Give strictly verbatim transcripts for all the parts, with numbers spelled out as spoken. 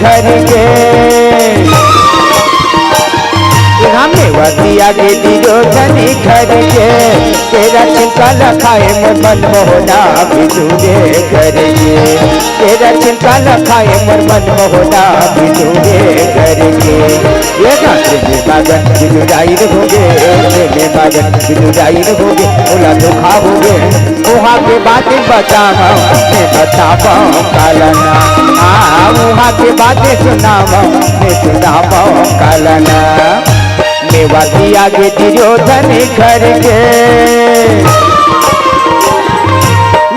घर के। मेवा दिया गे दियो धनी घर के, तेरा छिलका ल खाए मोर मन मोहना बिजुरे घर के। तेरा छिलका ल खाए मोर मन मोहना बिजुरे घर के। ये गाते में मगन बिजु जाहिर होगे, में मगन बिजु जाहिर होगे, ओला धोखा होगे। उहाँ के बात बतावव, मैं बतावव कालना। हाँ, उहाँ के बात सुनावव, मैं सुनावव कालना। मेवा दिया गे दुर्योधन घर के।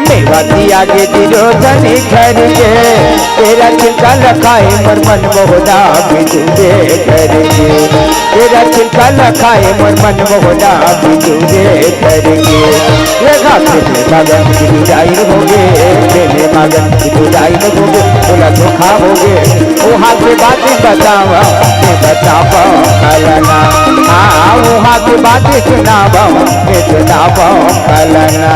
मेवा दिया गे दुर्योधन घर के। तेरा छिलका ल खाए मोर मन मोहना बिजुरे घर के। तेरा छिलका ल खाए मोर मन मोहना बिजुरे घर के। ये गाते में मगन बिजु जाहिर होगे, में मगन बिजु जाहिर होगे, ओला धोखा होगे। उहाँ के बात बतावव, मैं बतावव कालना। हाँ, उहाँ के बात सुनावव, मैं सुनावव कालना।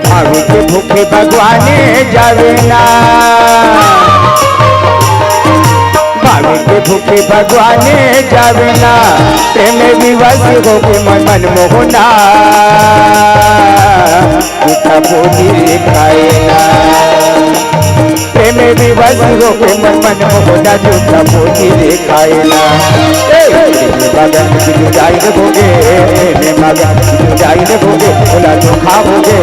भावे के भूखे भगवाने जावे ना, भावे के भूखे भगवाने जावे ना, प्रेम विवश होके मन मन मोहना, झूठा बोली खाए ना। प्रेम विवश होके मन मन मोहना, झूठा बोली रे खाए ना। ए, मगन बिजु जाहिर होगे, में मगन बिजु जाहिर होगे, ओला धोखा होगे।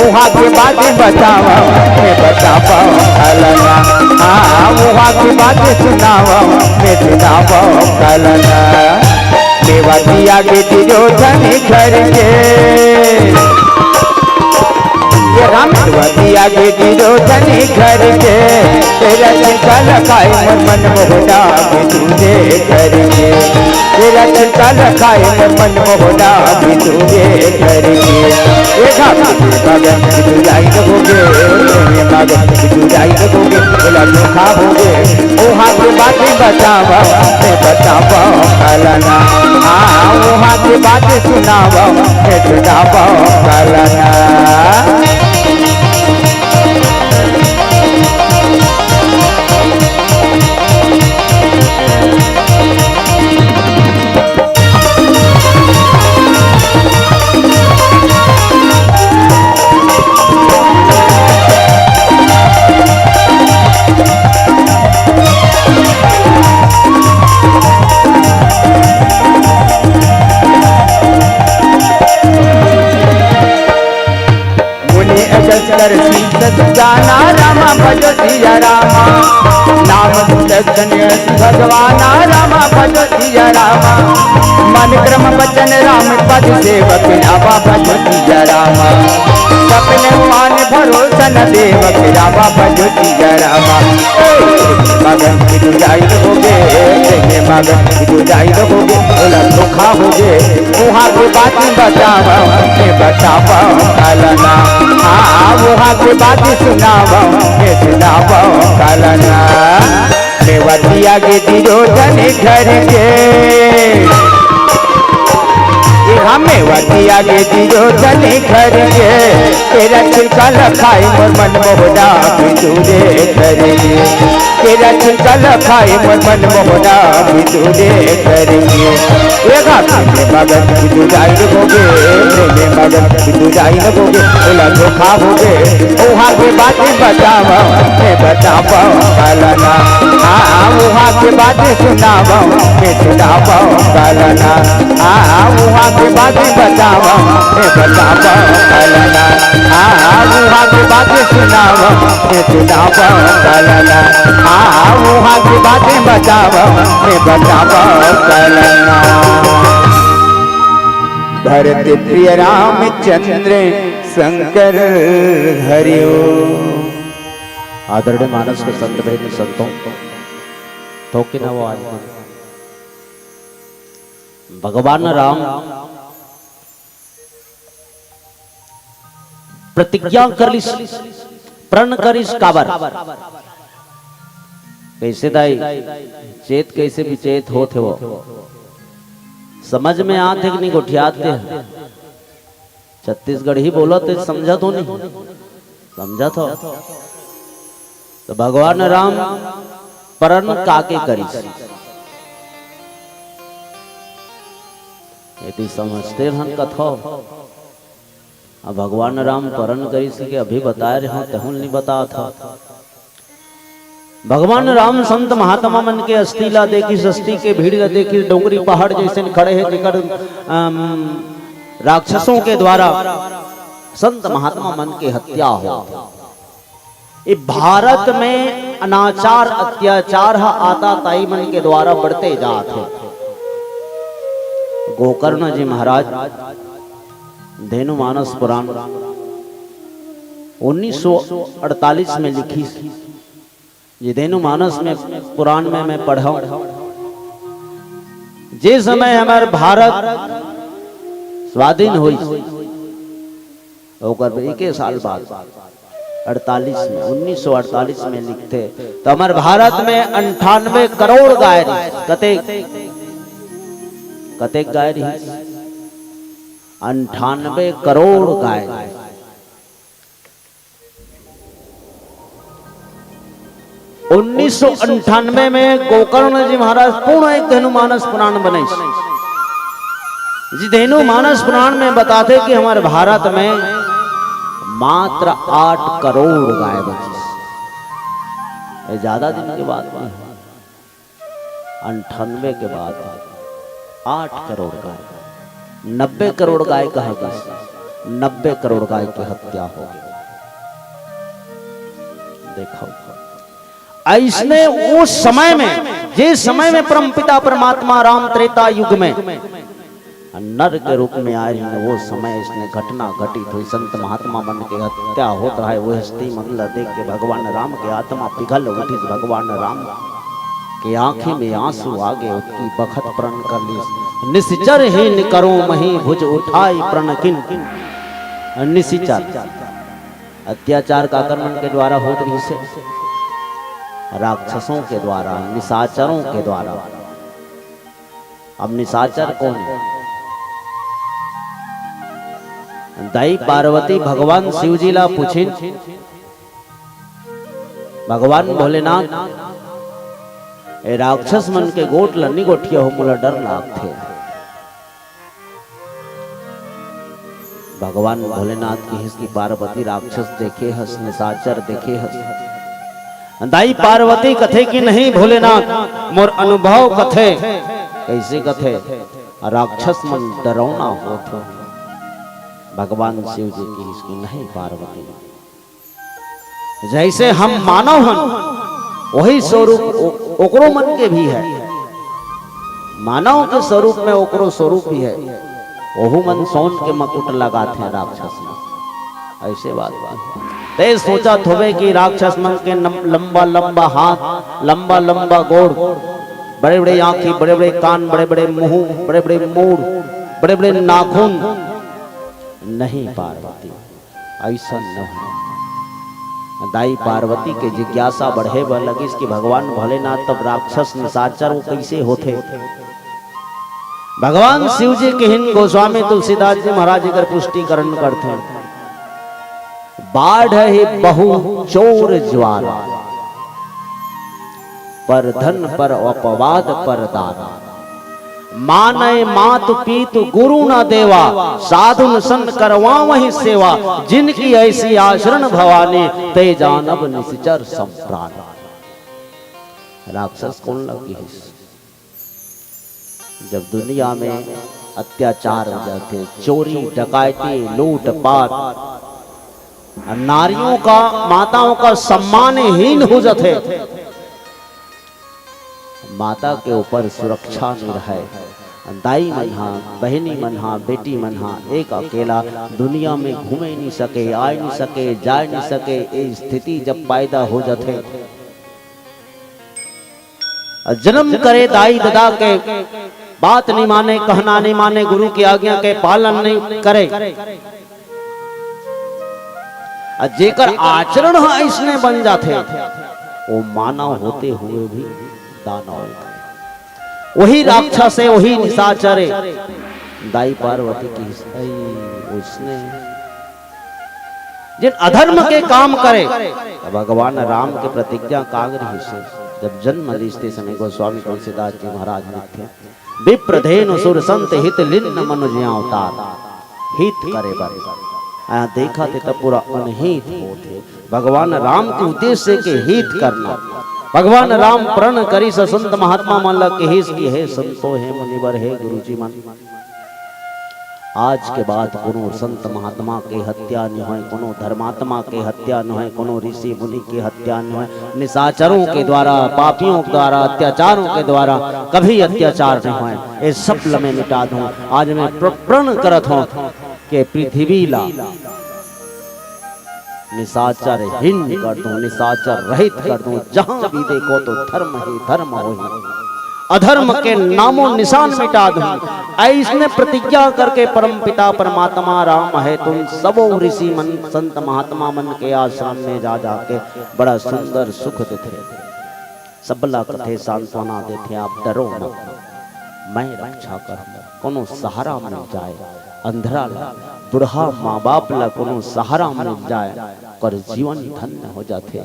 उहाँ के बात बतावव, मैं बतावव कालना। हाँ, उहाँ के बात सुनावव, मैं सुनावव कालना। मेवा दिया गे दुर्योधन घर के। ये राम, मेवा दिया गे दुर्योधन घर के। तेरा छिलका ल खाए मोर मन मोहना बिजुरे घर के। तेरा छिलका ल खाए मोर मन मोहना बिजुरे घर के। ये गाते में मगन बिजु जाहिर होगे, में मगन बिजु जाहिर होगे, ओला धोखा होगे। उहाँ के बात बतावव, मैं बतावव कालना। हाँ, उहाँ के बात सुनावव, मैं सुनावव कालना। मुनि अगस्तर शीस झुकाना, रामा भजो सिया रामा। नाम सुदर्शन यश भगवाना, रामा भजो सिया रामा। मन क्रम वचन राम पद सेवक, रामा भजो सिया रामा। सपने मान भरोसन देवक, रामा भजो सिया रामा। ए, मगन बिजु जाहिर होगे, में मगन बिजु जाहिर होगे, ओला धोखा होगे। उहाँ के बात बतावव, मैं बतावव कालना। हाँ, उहाँ के बात सुनावव, मैं सुनावव कालना। मेवा दिया गे दुर्योधन घर के। ये हाँ, मेवा दिया गे दुर्योधन घर के। तेरा छिलका ल खाए मोर मन मोहना बिजुरे घर के। तेरा छिलका ल खाए मोर मन मोहना बिजुरे घर के। ये गाते में मगन बिजु जाहिर होगे, में मगन बिजु जाहिर होगे, ओला धोखा होगे। उहाँ के बात बतावव, मैं बतावव कालना। हाँ, उहाँ के बात सुनावव, मैं सुनावव कालना। हाँ, उहाँ के बात बतावव, मैं बतावव कालना। हाँ, उहाँ के बात सुनावव, मैं सुनावव कालना। हाँ, उहाँ के बात बतावव, मैं बतावव कालना। भरत प्रिय रामचंद्र शंकर हरिओ। आदरणीय मानस के संत भाई संतों, ठोके ना वो आदमी। भगवान राम प्रतिज्ञा कर लिस, प्रण करिस काबर? कैसे दाई, चेत कैसे विचेत होत हे वो? समझ में आत हे कि नहीं गोठियात हे? छत्तीसगढ़ी बोलत हे, समझत हो नहीं? समझत हो? तो भगवान राम प्रण काके करिस, यदि समझते हन कथो। अब भगवान राम प्रण करिस के अभी बताए रहे हो, तहुल नहीं बतात हो। भगवान राम संत महात्मा मन के अस्थि ला देखिस, अस्थि के भीड़ ला देखिस, डोंगरी पहाड़ जैसे खड़े हे, जेकर, अम, राक्षसों के द्वारा संत महात्मा मन के हत्या हो। ये भारत में अनाचार अत्याचार ह आता ताई मन के द्वारा बढ़ते जात हे। गोकर्ण जी महाराज धेनु मानस पुराण उन्नीस सौ अड़तालीस में लिखिस। ये धेनु मानस में पुराण में मैं पढ़ा हूं, जे समय हमर भारत स्वाधीन होइस, ओकर एके साल बाद अड़तालीस में, उन्नीस सौ अड़तालीस में लिखथे, तो हमर भारत में अंठानवे करोड़ गाय रहिस। कतेक, कतेक गाय रहिस? अंठानवे करोड़ गाय। उन्नीस सौ अंठानवे में गोकर्ण जी महाराज पूर्ण एक धेनु मानस पुराण बने। जी, धेनु मानस पुराण में बताथे कि हमर भारत में मात्र आठ करोड़ गाय बचिस। ये ज्यादा दिन के बात नहीं है। अंठानवे के बाद आठ करोड़ गाय, नब्बे करोड़ गाय कहा गिस, नब्बे करोड़ गाय के हत्या हो गई। देखो, अइसने उस समय में, जे समय में परमपिता परमात्मा राम त्रेता युग में नर के रूप में आए रहिन, वो समय इसने घटना घटित हुई, संत महात्मा मन के हत्या होत रहे, वो हस्ती मन ला देख के भगवान राम के आत्मा पिघल उठिस। भगवान राम के आंखी में आंसू आ गए, उतकी बखत प्रण कर लिस, निसिचर हीन करो मही भुज उठाई प्रण किन। निसिचर अत्याचार काकर मन के द्वारा होत रहिसे, राक्षसों के द्वारा, निशाचरों के द्वारा। अब निशाचर कौन है? दाई पार्वती भगवान शिव जी ला पूछिन, भगवान भोलेनाथ, ए राक्षस मन के गोठ ल नी गोठिया हो, मोला डर लागथे। भगवान भोलेनाथ किहिस कि पार्वती राक्षस देखे हस, निशाचर देखे हस। दाई पार्वती कथे कि नहीं भोलेनाथ, मोर अनुभव कथे। कैसे कथे? राक्षस मन डरौना होत हो। भगवान शिव जी किहिस कि नहीं पार्वती, जैसे हम मानव हन, वही स्वरूप ओ-, ओकरो मन के भी है। मानव के स्वरूप में ओकरो स्वरूप भी है। ओहू मन सोन के मकुट लगाथे राक्षस मन। ऐसे बात बा। ते सोचत होबे कि राक्षस मन के नम-, लंबा लंबा हाथ, लंबा लंबा गोड़, बड़े बड़े आंखी, बड़े बड़े कान, बड़े बड़े मुंह, बड़े बड़े मूड़, बड़े बड़े नाखून। नहीं पार्वती, अइसन नहीं। दाई पार्वती के जिज्ञासा बढ़े बर लगिस कि भगवान भोलेनाथ तब राक्षस निशाचर वो कैसे होथे? भगवान शिव जी किहिन, गोस्वामी तुलसीदास जी महाराज एकर पुष्टिकरण करथे, बाढ़ ही बहु चोर ज्वार, पर धन पर अपवाद पर दान। मानय मात पीत गुरु न देवा, साधुन सन करवावहि सेवा। जिनकी ऐसी आचरण भवानी, ते जानब निसिचर सम प्रान। राक्षस कोन ल किहिस? जब दुनिया में अत्याचार हो जाथे, चोरी, डकैती, लूट पाट, नारियों का, माताओं का सम्मान हीन हो जाथे, माता के ऊपर सुरक्षा नहीं रहे, दाई मन हा, बहिनी मन हा, बेटी मन हा, एक अकेला दुनिया में घूमे नहीं सके, आए नहीं सके, जाए नहीं सके, ये स्थिति जब पैदा हो जाथे, जन्म करे दाई ददा के बात नहीं माने, कहना नहीं माने, गुरु की आज्ञा के पालन नहीं करे, अउ जेकर आचरण ह अइसने बन जाथे, वो मानव होते हुए भी दानव हे। वही राक्षस हे, वही निशाचर हे। दाई पार्वती की सही उसने जेन अधर्म के काम करे, त भगवान राम के प्रतिज्ञा काग रहिस हे। जब जन्म लिस ते समय गोस्वामी तुलसीदास जी महाराज लिखथे, "विप्र धेनु सुर संत हित लिन्न मनुज अवतार।" हित करे बर। यहाँ देखथे त पूरा अनहित होथे। भगवान राम के उद्देश्य के हित करना। भगवान राम प्रण करिस संत महात्मा मन ला कहिस कि हे संतो, हे मुनिवर, हे गुरुजी मन, आज के बाद कोनो संत महात्मा के हत्या नहीं होय, कोनो धर्मात्मा के हत्या नहीं होय, कोनो ऋषि मुनि के हत्या नहीं होय, निशाचरों के द्वारा, पापियों के द्वारा, अत्याचारों के द्वारा कभी अत्याचार नहीं होय। ये सब ल मैं मिटा दूं। आज मैं प्र-, प्रण करत हूं कि पृथ्वी ला निशाचर हीन कर दूं, निशाचर रहित कर दूं। जहां भी देखो तो धर्म ही धर्म होही, अधर्म के नामो निशान मिटा दूं। अइसने प्रतिज्ञा करके परम पिता परमात्मा राम हे तुन सबो ऋषि मन, संत महात्मा मन के आश्रम में जा जाके बड़ा सुंदर सुख देथे। सबला कथे, सांत्वना देथे, "आप डरो मत, मैं रक्षा करहूं।" कोनो सहारा मिल जाय, अंधरा ला, बुढ़ा माँ बाप ला कोनो सहारा मिल जाय, ओकर जीवन धन्य हो जाथे।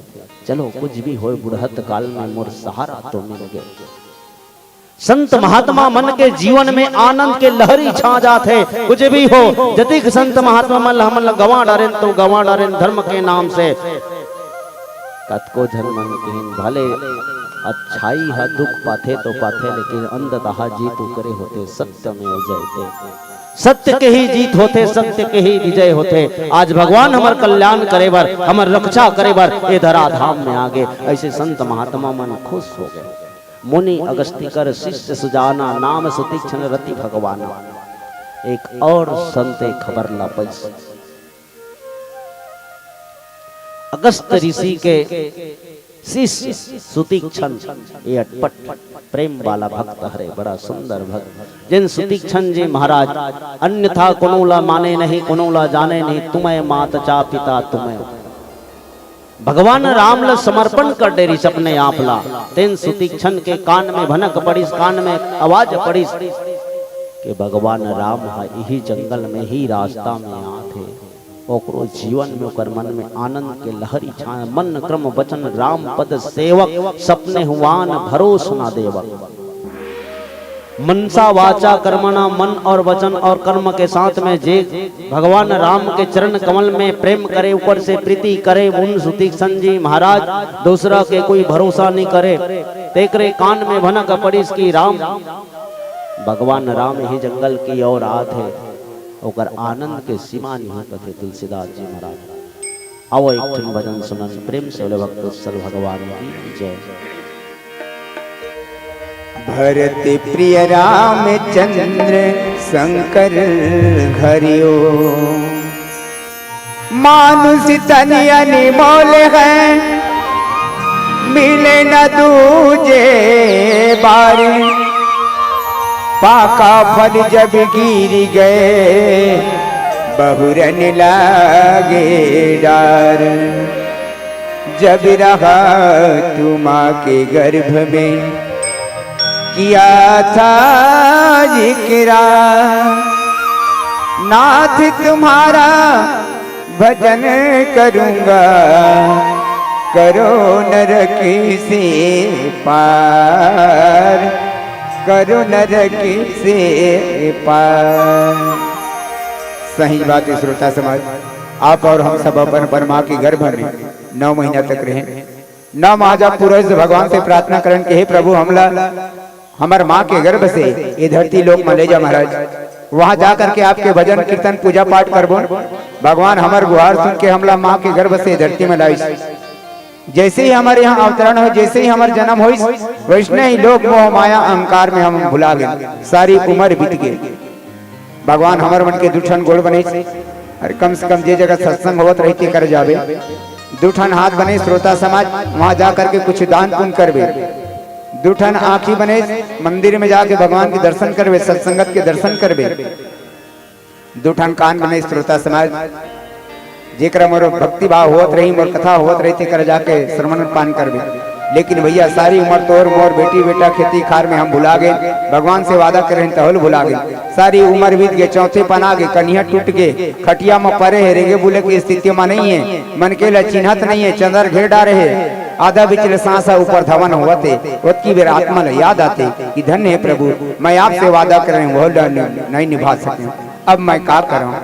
चलो, कुछ भी होय, बुढ़त काल में मोर सहारा तो मिल गे। संत महात्मा मन के जीवन में आनंद के लहरी छा जाथे। कुछ भी हो, जतिक संत महात्मा मन ल हमन ल गंवा डारेन, तो गंवा डारेन धर्म के नाम से। कतको झन मन किहिन, भले अच्छाई ह दुख पाथे तो पाथे, लेकिन अंततः जीत उकरे होथे, सत्यमेव जयते। सत्य के ही जीत होथे, सत्य के ही विजय होथे। आज भगवान हमर कल्याण करे बर, हमर रक्षा करे बर ए धराधाम में आगे। अइसे संत महात्मा मन खुश हो गे। मुनि अगस्तिकर शिष्य सुजाना, नाम सुतीक्षण रति भगवाना। एक और संत ए खबर ला पइस। अगस्त ऋषि के शिष्य सुतीक्षण, ये अटपट प्रेम वाला भक्त हरे, बड़ा सुंदर भक्त। जेन सुतीक्षण जी महाराज, "अन्यथा कोनो ला माने नहीं, कोनो ला जाने नहीं, तुम्हें मात चा पिता तुम्हें।" भगवान राम ला समर्पण कर डरिस अपने आप ला। तेन सुतीक्षण के कान में भनक पड़िस, कान में आवाज पड़िस कि भगवान राम ह इही जंगल में, ही रास्ता में आथे। ओकरो जीवन में, ओकर मन में आनंद के लहरी छाय। मन क्रम वचन राम पद सेवक, सपने हुआन भरोस ना देवक। मनसा वाचा कर्मणा, मन और वचन और कर्म के साथ में जे भगवान राम के चरण कमल में प्रेम करे, ऊपर से प्रीति करे, उन सुतीक्षण जी महाराज दूसरा के कोई भरोसा नहीं करे। तेकरे कान में भनक पड़िस कि राम, भगवान राम ही जंगल की ओर आत हे। ओकर आनंद के सीमा नहीं कथे तुलसीदास जी महाराज। आओ एक ठन भजन सुनन प्रेम से बोले भक्त वत्सल भगवान की जय। भरत प्रिय रामचंद्र शंकर हरिओ। मानुष तन अनमोल है, मिले न दूजे बार। पाका फल जब गिर गए, बहुरन लागे डार। जब रहा तू माँ के गर्भ में, किया था जिक्रा, नाथ तुम्हारा भजन करूंगा, करो नरक से पार, करो नरक से पार। सही बात है श्रोता समाज, आप और हम सब अपन अपन माँ के गर्भ में नौ महीना तक रहे। नौ महाजन पुरोहित से भगवान से प्रार्थना करन के, "हे प्रभु, हमला हमर माँ के गर्भ से ये धरती लोक में ले जा महाराज, वहाँ जा करके आपके भजन कीर्तन पूजा पाठ करबो, भगवान हमर गुहार सुन के हमला माँ के गर्भ से धरती में लाइस।" जैसे ही हमारे यहाँ अवतरण हो, जैसे ही हमार जन्म होइस, वैसने ही लोभ मोह माया अहंकार में हम भुला गए, सारी उम्र बीत गई। भगवान हमर मन के दू ठन गोड़ बने, अरे कम से कम जे जगह सत्संग होवत रही, तेकर जाबे, दू ठन हाथ बने, श्रोता समाज, वहां जा करके कुछ दान पुण्य करबे। दू ठन आँखी बने, मंदिर में जाके भगवान के दर्शन करबे, सत्संगत के दर्शन करबे। दू ठन कान बने, श्रोता समाज, जेकरा मोर भक्ति भाव होत रही, मोर कथा होत रही, तेकरा जाके श्रवण पान करबे। लेकिन भैया, सारी उम्र तोर मोर बेटी बेटा खेती खार में हम भुला गए, भगवान से वादा करे तहल भुला गए। सारी उम्र बीत गए, चौथे पना गए, कनिहा टूट गए, खटिया में परे हे, रेंगे बुले की स्थिति में नहीं है, मन के ला चिन्हत नहीं है, चंदर घेर डारे हे, आधा बिचले सांस ह ऊपर धवन होवत हे, ओतकी बेर आत्मा ला याद आते कि धन्य हे प्रभु, मैं आपसे वादा करे रहें, वो ला नि-, नहीं निभा सके, अब मैं का करूं?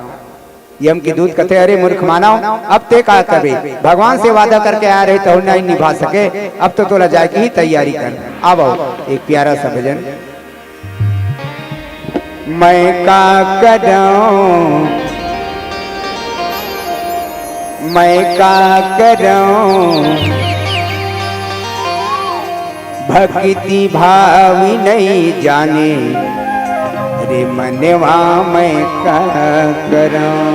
यम के दूत कथे, "अरे मूर्ख मानव, अब ते का करबे? भगवान से वादा करके आया रहे तो नहीं निभा सके, अब तो तोला जाए की ही तैयारी कर।" आवो एक प्यारा सा भजन। मैं का करऊं, मैं का करऊं, भक्ति भाव नहीं जाने रे मनवा, मैं का करऊं।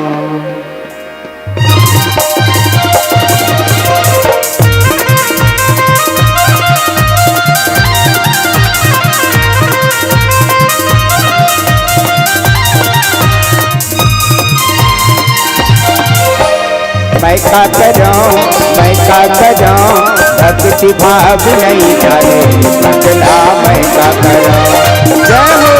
मैं का करऊं, मैं का करऊं, भक्ति भाव नहीं जाने पगला, मैं का करऊं। जय हो।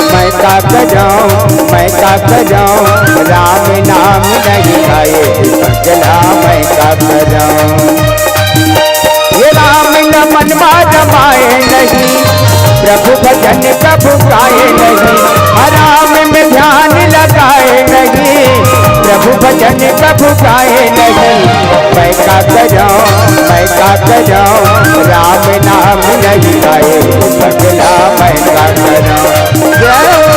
मैं का करऊं, मैं का करऊं, राम नाम नहीं आए पगला, मैं का करऊं। ये राम न मन मा रमाए नहीं, प्रभु भजन कभू गाए नहीं। हराम में ध्यान लगाए नहीं, प्रभु भजन कभू गाए नहीं। मैं का करऊं, मैं का करऊं, राम नाम नहीं आए पगला, मैं का करऊं। जय हो।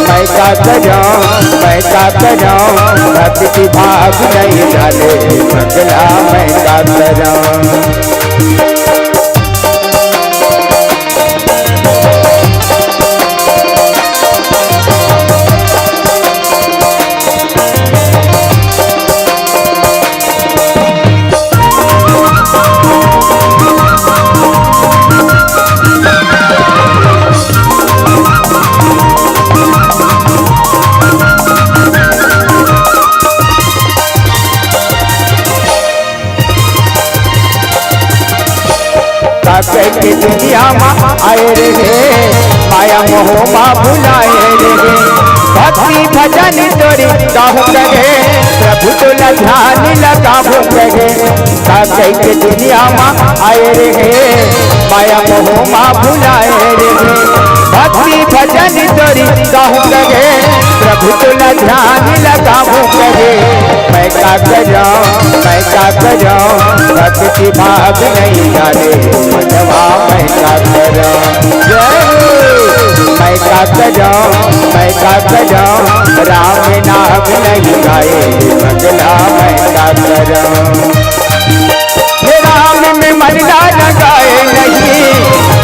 मैं का करऊं, मैं का करऊं, भक्ति भाव नहीं जाने पगला, मैं का करऊं। का कहिके दुनिया मा आए रे हे, माया मोह मा भुलाए रे हे। भक्ति भजन तोरी गाहूं कहे, प्रभु तोला ध्यान लगाहूं कहे। का कहिके दुनिया मा आए रे हे, माया मोह मा भुलाए रे हे। भक्ति भजन तोरी गाहूं कहे, प्रभु तोला ध्यान लगाहूं कहे। मैं का करऊं, मैं का करऊं, भक्ति भाव नहीं जाने मनवा, मैं का करऊं। जय हो। मैं का करऊं, मैं का करऊं, राम नाम नहीं आए पगला, मैं का करऊं। हे राम में मन ना लगाए नहीं,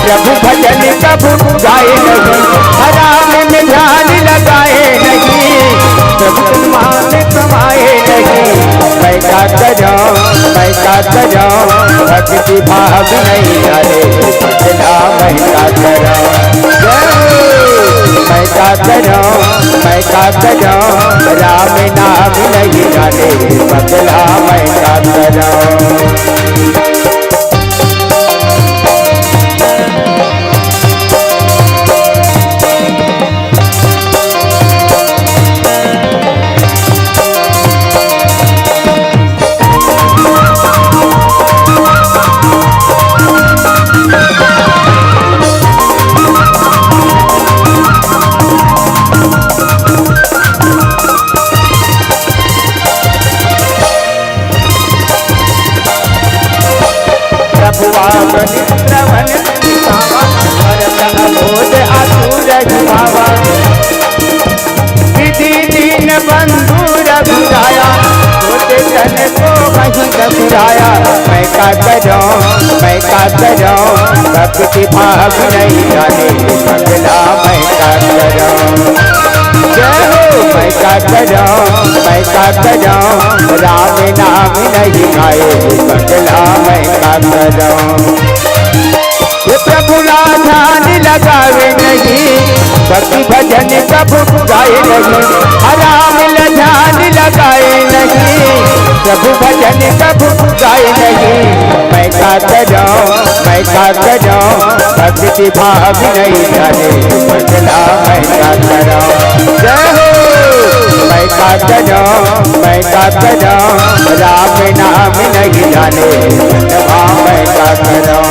प्रभु भजन कभू गाए नहीं। हराम में ध्यान लगाए नहीं, प्रभु नाम कमाए नहीं। मैं का करऊं, मैं का करऊं, भक्ति भाव नहीं आए पगला, मैं का करऊं। जय हो। मैं का करऊं, मैं का करऊं, राम नाम नहीं आए पगला, मैं का करऊं। प्रभु आप श्रवण सुनि पावा, भरत अबोध आतुर अघ पावा। विधि दीन बंधु रघुराया, होते तन को कहीं दसुराया। मैं का करऊं, मैं का करऊं, भक्ति भाव नहीं जाने पगला, मैं का करऊं। जय हो। मैं का करऊं, मैं का करऊं, राम नाम नहीं आए पगला, मैं का करऊं। ला ध्यान लगावे नहीं, भक्ति भजन कभू गाए नहीं। राम ला ध्यान लगाए नहीं, प्रभु भजन कभू गाए नहीं। मैं का करूं, मैं का करूं, भक्ति भाव नहीं जाने, पगला मैं का करूं। जय हो। मैं का करूं, मैं का करूं, राम नाम नहीं जाने, मनवा मैं का करूं।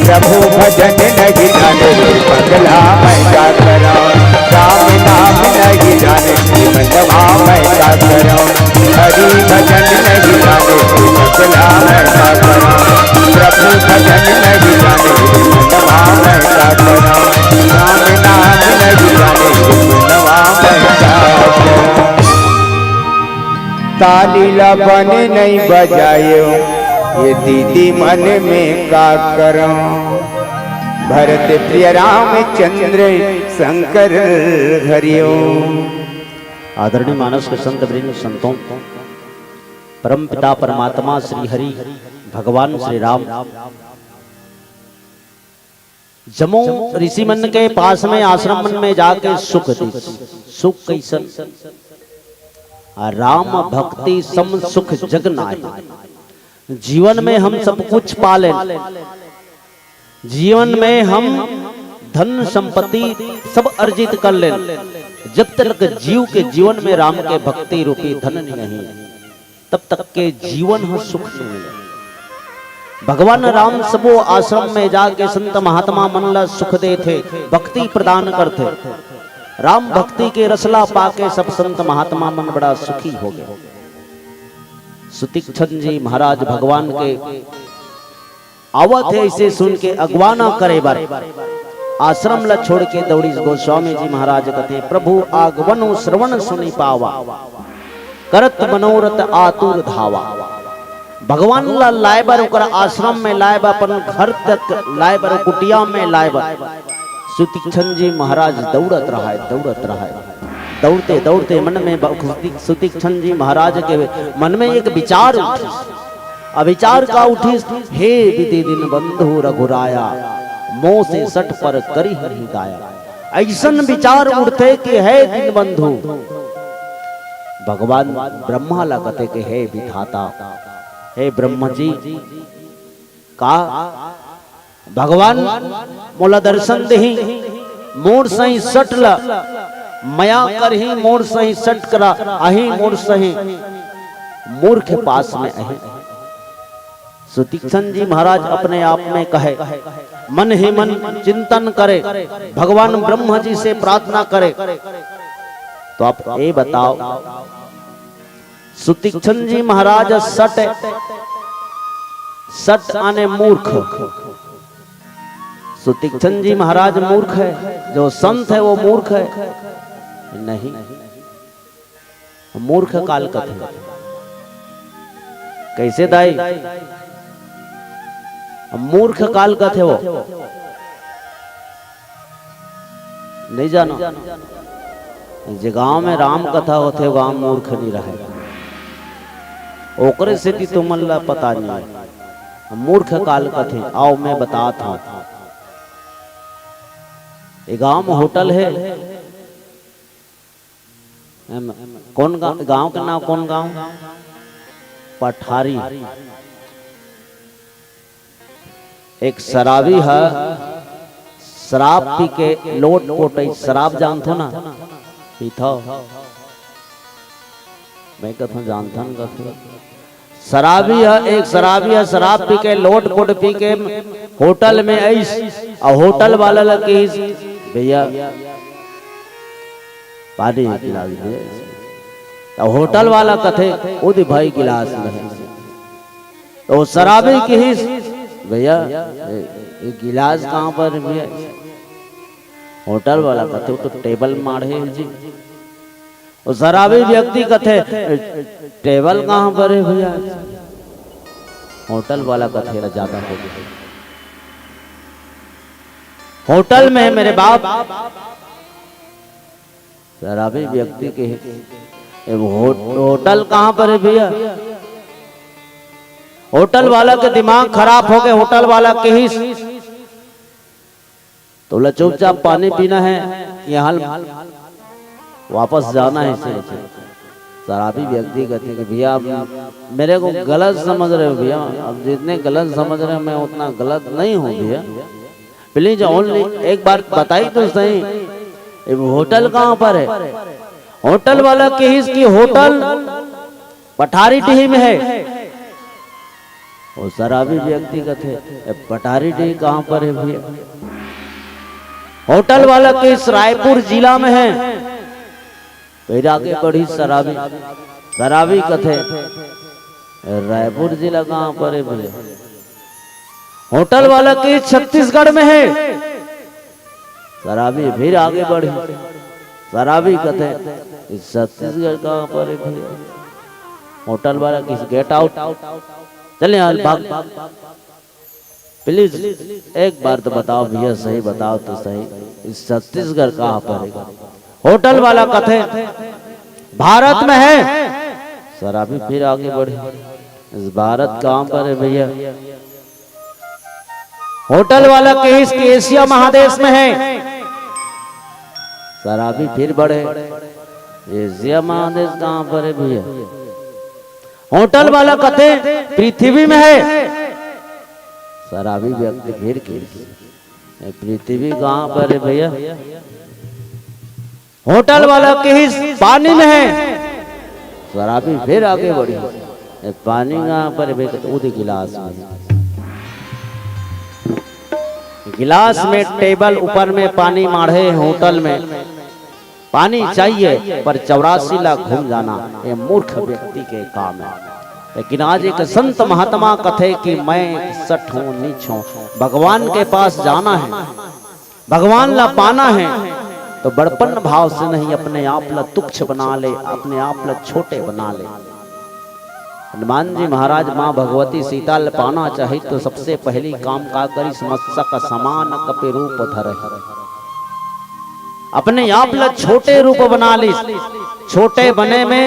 प्रभु भजन नहीं जाने, पगला मैं का करूं। राम नाम नहीं जाने, मनवा मैं का करूं। हरि भजन नहीं जाने, पगला मैं का करूं। प्रभु भजन नहीं जाने, मनवा मैं का करूं। राम नाम नहीं जाने, मनवा मैं का करूं। ताली ला बने नहीं बजायो, ये दीदी मन में का करूं। भरत प्रिय रामचंद्र शंकर हरिओम। आदरणीय मानस के संत वृंद, संतों, परम पिता परमात्मा श्री हरि, भगवान श्री राम जम्मो ऋषि मन के पास में, आश्रम मन में जाके सुख दिस। सुख कइसन? आ, राम भक्ति सम सुख जग नाहीं। जीवन में हम सब कुछ पा लेन, जीवन में हम धन संपत्ति सब अर्जित कर लेन, जब तक जीव के जीवन में राम के भक्ति रूपी धन नहीं, तब तक के जीवन ह सुख नहीं मिले। भगवान राम सबो आश्रम में जाके संत महात्मा मन ला सुख देथे, भक्ति प्रदान करथे। राम भक्ति के रसला पाके सब संत महात्मा मन बड़ा सुखी हो गए। सुतीक्ष्ण जी महाराज भगवान के आवत हे, अइसे सुन के अगवाना करे बर आश्रम ला छोड़ के दौड़िस। गोस्वामी जी महाराज कथे, "प्रभु आगमनो श्रवण सुनि पावा, करत मनोरथ आतुर धावा।" भगवान ला लाए बर, ओकर आश्रम में लाए बर, अपन घर तक लाए बर, कुटिया में लाए बर सुतीक्ष्ण जी महाराज दौड़त रहय, दौड़त रहय। दौड़ते दौड़ते मन में ब-, सुतीक्ष्ण जी महाराज के मन में एक विचार उठिस। अविचार का उठिस, "हे विधि दीन बंधु रघुराया, मोसे सट पर करिहु दाया।" अइसन विचार उठथे कि हे दीन बंधु, भगवान ब्रह्मा ला कथे कि हे विधाता, हे ब्रह्मा जी, का भगवान मोला दर्शन देही, मोर सही सट ल मया करही, मोर सही सट करा आही, मोर सही मूर्ख पास में आही। सुतीक्ष्ण जी महाराज अपने आप में कहे, मन ही मन चिंतन करे, भगवान ब्रह्म जी से प्रार्थना करे। तो आप ये बताओ, सुतीक्ष्ण जी महाराज सट, सट आने मूर्ख। सुतीक्ष्ण जी महाराज मूर्ख है, जो संत है वो मूर्ख है? नहीं। मूर्ख काला कथे? कैसे दाई? मूर्ख काला कथे वो? नहीं जानो। जे गांव में राम कथा होथे, वो गांव मूर्ख नहीं रहे। ओकरे सेती तुमन ला पता नहीं है। मूर्ख काला कथे, आओ मैं बतात हूँ। ये गांव में होटल है। एम, कौन गा-, गांव के नाम कौन गांव? पठारी। एक शराबी ह, शराब पी के लोट पोटई, शराब जानथो ना? पीथो? मैं कथों जानथन कथों। शराबी ह, एक शराबी ह, शराब पी के लोट पोट पी के होटल में आइस, अउ होटल वाला ल कहिस, "भैया, पानी एक गिलास दे।" त होटल वाला कथे, "ओ दे भाई गिलास में हे।" त ओ शराबी किहिस, "भैया, ए, ए गिलास कहाँ पर हे भैया?" होटल वाला कथे, "ओ तो टेबल माढ़े हे जी।" ओ शराबी व्यक्ति कथे, "ए, टेबल कहाँ पर हे भैया?" होटल वाला कथे, "ला ज्यादा हो गया, होटल में हे मेरे बाप।" शराबी व्यक्ति के, "ए, हो-, होटल कहाँ पर हे भैया?" होटल वाला के दिमाग खराब हो गए। होटल वाला कहिस, तो बोला, "चुपचाप पानी पीना है, यहाँ वापस जाना है सिर्फ।" शराबी व्यक्ति कहते कि, "भैया, आप मेरे को गलत समझ रहे हो भैया, आप जितने गलत समझ रहे हो, मैं उतना गलत नहीं हूँ भैया। Please only एक बार बताइए तो सही, ये होटल कहाँ पर है?" होटल वाला कहिस कि होटल पठारी डीह में है। वो शराबी व्यक्ति कथे, "ए, पठारी डीह कहाँ पर है भैया?" होटल वाला कहिस रायपुर जिला में है। फिर आगे बढ़िस शराबी, शराबी कथे, "ए, रायपुर जिला कहाँ पर है भैया?" होटल वाला कहिस छत्तीसगढ़ में है। शराबी फिर आगे बढ़िस, शराबी कथे, "ए, छत्तीसगढ़ कहाँ पर है भैया?" होटल वाला कहिस, "Get out, चले यहाँ भाग।" Please एक बार तो बताओ भैया, सही बताओ तो सही, ये छत्तीसगढ़ कहाँ पर है? होटल वाला कथे, "भारत में है।" शराबी फिर आगे बढ़िस, "भारत कहाँ पर है भैया?" होटल वाला कहिस कि एशिया महादेश में है। शराबी फिर बढ़े, "एशिया महादेश कहाँ पर है भैया?" होटल वाला कथे, "पृथ्वी में है।" शराबी व्यक्ति फिर कहिस, "ए, पृथ्वी कहाँ पर है भैया?" होटल वाला कहिस, "पानी में है।" शराबी फिर आगे बढ़िस, "ए, पानी कहाँ पर है भैया?" कथे, "उदे गिलास में।" गिलास में, टेबल ऊपर में पानी माढ़े होटल में। पानी चाहिए, पर चौरासी लाख घूम जाना, ये मूर्ख व्यक्ति के काम है। लेकिन आज एक संत महात्मा कथे कि मैं एक सठ हूँ, नीच हूँ, भगवान के पास जाना है, भगवान ला पाना है, तो बड़पन भाव से नहीं, अपने आप ला तुच्छ बना ले, अपने आप ला छोटे बना ले। हनुमान जी महाराज माँ भगवती सीता ल पाना चाहित तो सबसे पहली काम का करिस? मत्स्य का समान कपि रूप धरहि। अपने आप ल छोटे रूप बना लिस। छोटे बने में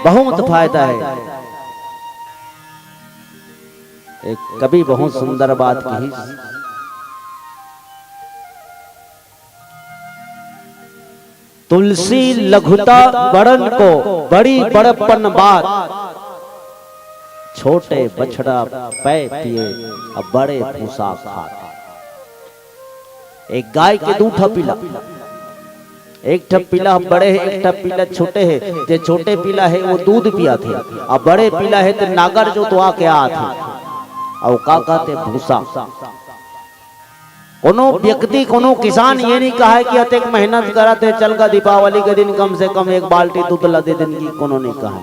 बहुत फायदा है। एक कवि बहुत सुंदर बात कहिस। तुलसी लघुता बड़न को, बड़ी बड़पन बात। छोटे बछड़ा पै पिए, अब बड़े भूसा खात। एक गाय के दू ठा पिला, एक ठा पिला बड़े हे, एक ठा पिला छोटे हे। जे छोटे पिला हे, वो दूध पियाथे, अब बड़े पिला हे, ते नागर जोतवा के आथे। अउ का कहते, भूसा। कोनो व्यक्ति, कोनो किसान ये नहीं कहे कि अतेक मेहनत करत हे, चल गा दीपावली के दिन कम से कम एक बाल्टी दूध ला दे दिन, की कोनो नहीं कहे।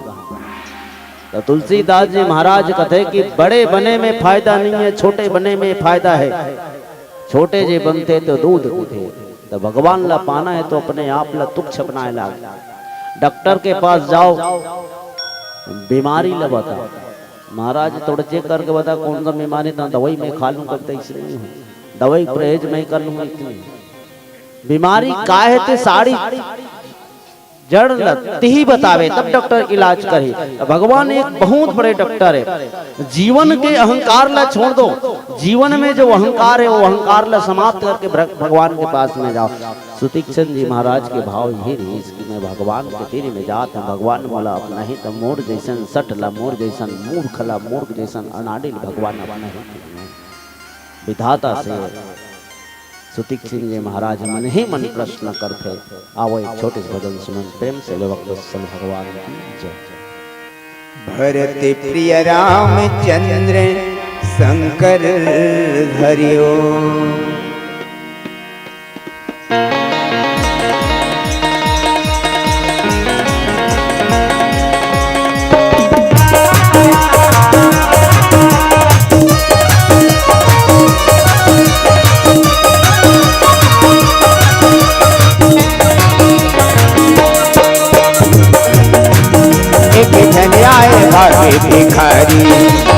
तो तुलसीदास जी महाराज कथे कि बड़े बने में फायदा नहीं है, छोटे बने में फायदा है। छोटे जे बनथे तो दूध पीथे। तो भगवान ला पाना है तो अपने आप ला तुच्छ बनाए लाग। डॉक्टर के पास जाओ, बीमारी ला बताओ। महाराज तोड़ चेक करके बता कौन सा बीमारी, ना दवाई मैं खा लूँ, कभी तो इसलिए नहीं हो, दवाई परहेज मैं कर लूँ, इतनी। बीमारी का है ते सारी जड़ ल तिही बतावे, तब डॉक्टर इलाज करही। तो भगवान एक बहुत बड़े डॉक्टर है। जीवन के अहंकार ला छोड़ दो, जीवन में जो अहंकार है वो अहंकार ला समाप्त करके भ्र-, भगवान के पास में जाओ। सुतीक्षण जी महाराज के भाव यही रहिस कि मैं भगवान के तीर में जात हूँ, भगवान मोला अपनाही, तो मोर जैसन सठ ला, मोर जैसन मूर्ख ला, मोर जैसन अनाड़ी ल भगवान अपनाही। विधाता से सुतीक्षण जी महाराज मन ही मन प्रश्न करथे। आवो एक छोटे से भजन सुनन, प्रेम से लोक वत्सल भगवान की जय। भरत प्रिय रामचंद्र शंकर हरि ओम। एक झन आए भागे भिखारी,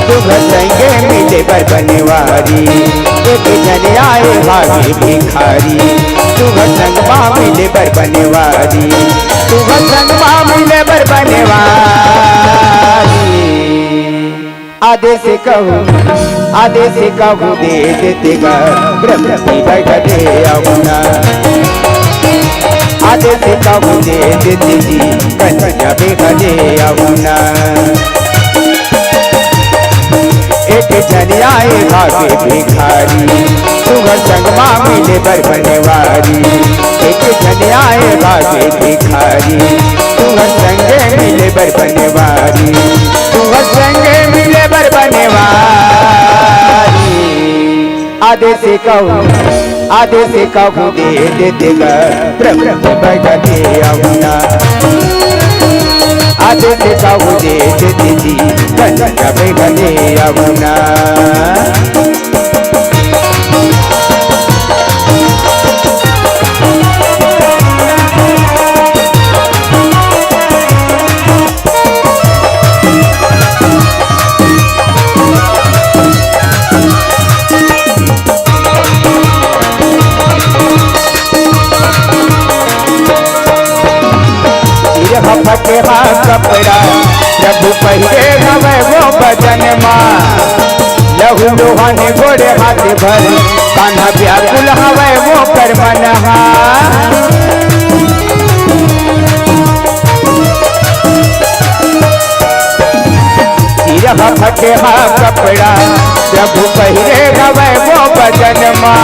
दू घर संगे मिले बर बनवारी। एक झन आए भागे भिखारी, दू घर संग मा मिले बर बनवारी। दू घर संग मा मिले बर बनवारी। आदेश कहूँ आदेश कहूँ दे देते गा, ब्रह्म की बगले आऊँ ना। आदेश कहूँ दे देते जी, कन्हैया बगले आऊँ ना। एक झन आए भागे भिखारी, तुंहर संग मा मिले बर बनवारी। एक झन आए भागे भिखारी, तुंहर संगे मिले बर बनवारी। तुंहर संगे मिले बर बनवारी। आदेश कहूँ, आदेश कहूँ दे देते गा, ब्रह्म की बगले आऊँ ना। आदेश कहूँ दे देते जी, कन्हैया बगले आऊँ ना। सिर ह फटे हा कपड़ा, प्रभु पहिरे हवय वो बदन मा। लहू लोहाने गोड़े हाथ भर, कान्हा व्याकुल हवय वो कर मन हा। सिर ह फटे हा कपड़ा, प्रभु पहिरे हवय वो बदन मा।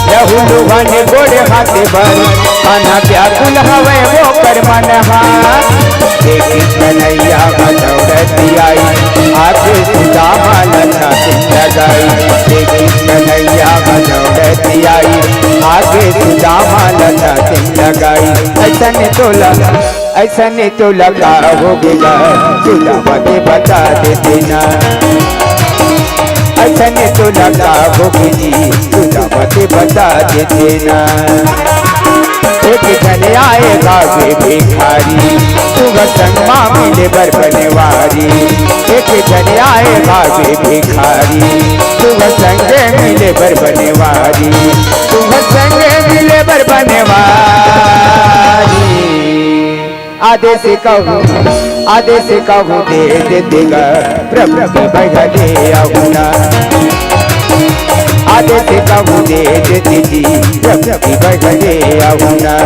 लहू लुहान गोड़े हाथ भर, कान्हा व्याकुल हवय वो कर मन हा। देखिस कन्हैया ह दौड़त आई, आके सुदामा ल छाती लगाई। देखिस कन्हैया ह दौड़त आई, आके सुदामा ल छाती लगाई। अइसने तोला, अइसने तोला का होगे गा, सुदामा के बता देते ना। अइसने तोला का होगे जी, सुदामा के बता देते ना। एक झन आए भागे भिखारी, तुंहर संग मा मिले बर बनवारी। एक झन आए भागे भिखारी, तुंहर संगे मिले बर बनवारी। तुंहर संगे मिले बर बनवारी। आदेश कहूँ, आदेश कहूँ दे देते गा, प्रभु की बगले आऊँ ना। आदेश कहूँ दे देते जी, प्रभु की बगले आऊँ ना।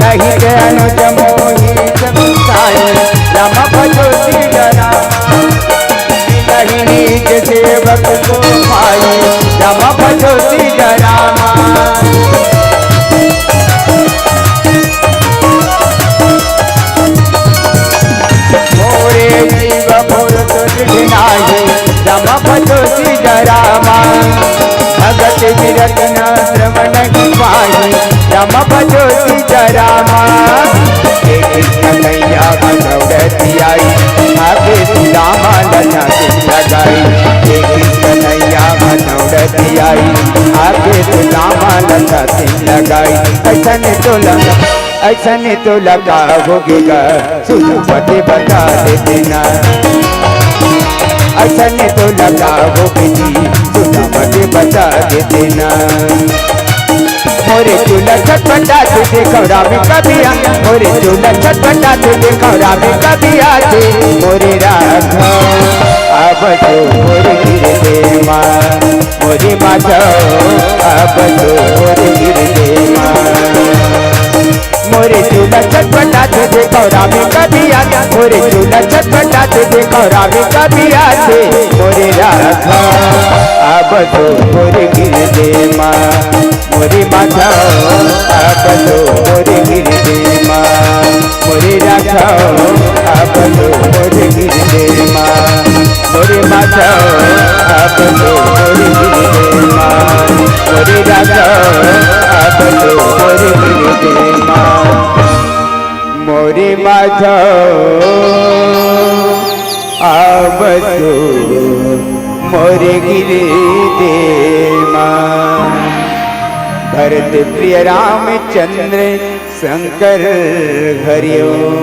कहि के अनुज मोहि जग साई, राम भजो सिय राम। कहि निज सेवक को पाई, राम भजो सिय राम। मोरे जीव फुरसत नाही, राम भजो सिय राम। भगत बिरत न श्रम नहीं पाई, राम भजो सिय राम। देखिस कन्हैया ह दौड़त आई, आके सुदामा ल छाती लगाई। देखिस कन्हैया ह दौड़त आई, आके सुदामा ल छाती लगाई। अइसने तोला, अइसने तोला का होगे गा, सुदामा के बता देते ना। अइसने तोला का होगे जी, सुदामा के बता देते ना। मोरे चूल्हा छटपटाथे देखव राम कभी आ, मोरे चूल्हा छटपटाथे देखव राम कभी आथे। मोरे राघव अब तो मोर गिरदे मा, मोरे माधव अब तो मोर गिरदे मा। मोरे चूल्हा छटपटाथे देखव राम कभी आथे, मोरे चूल्हा छटपटाथे देखव राम कभी आथे। मोरे राघव अब तो मोर गिरदे मा, मोरे माधव अब तो मोर गिरदे मा, मोरे राघव अब तो मोर गिरदे मा, मोरे माधव अब तो मोर गिरदे मा, मोरे राघव अब तो मोर गिरदे मा, मोरे माधव। बसो मोर हृदय मा। भरत प्रिय रामचंद्र शंकर हरिओम।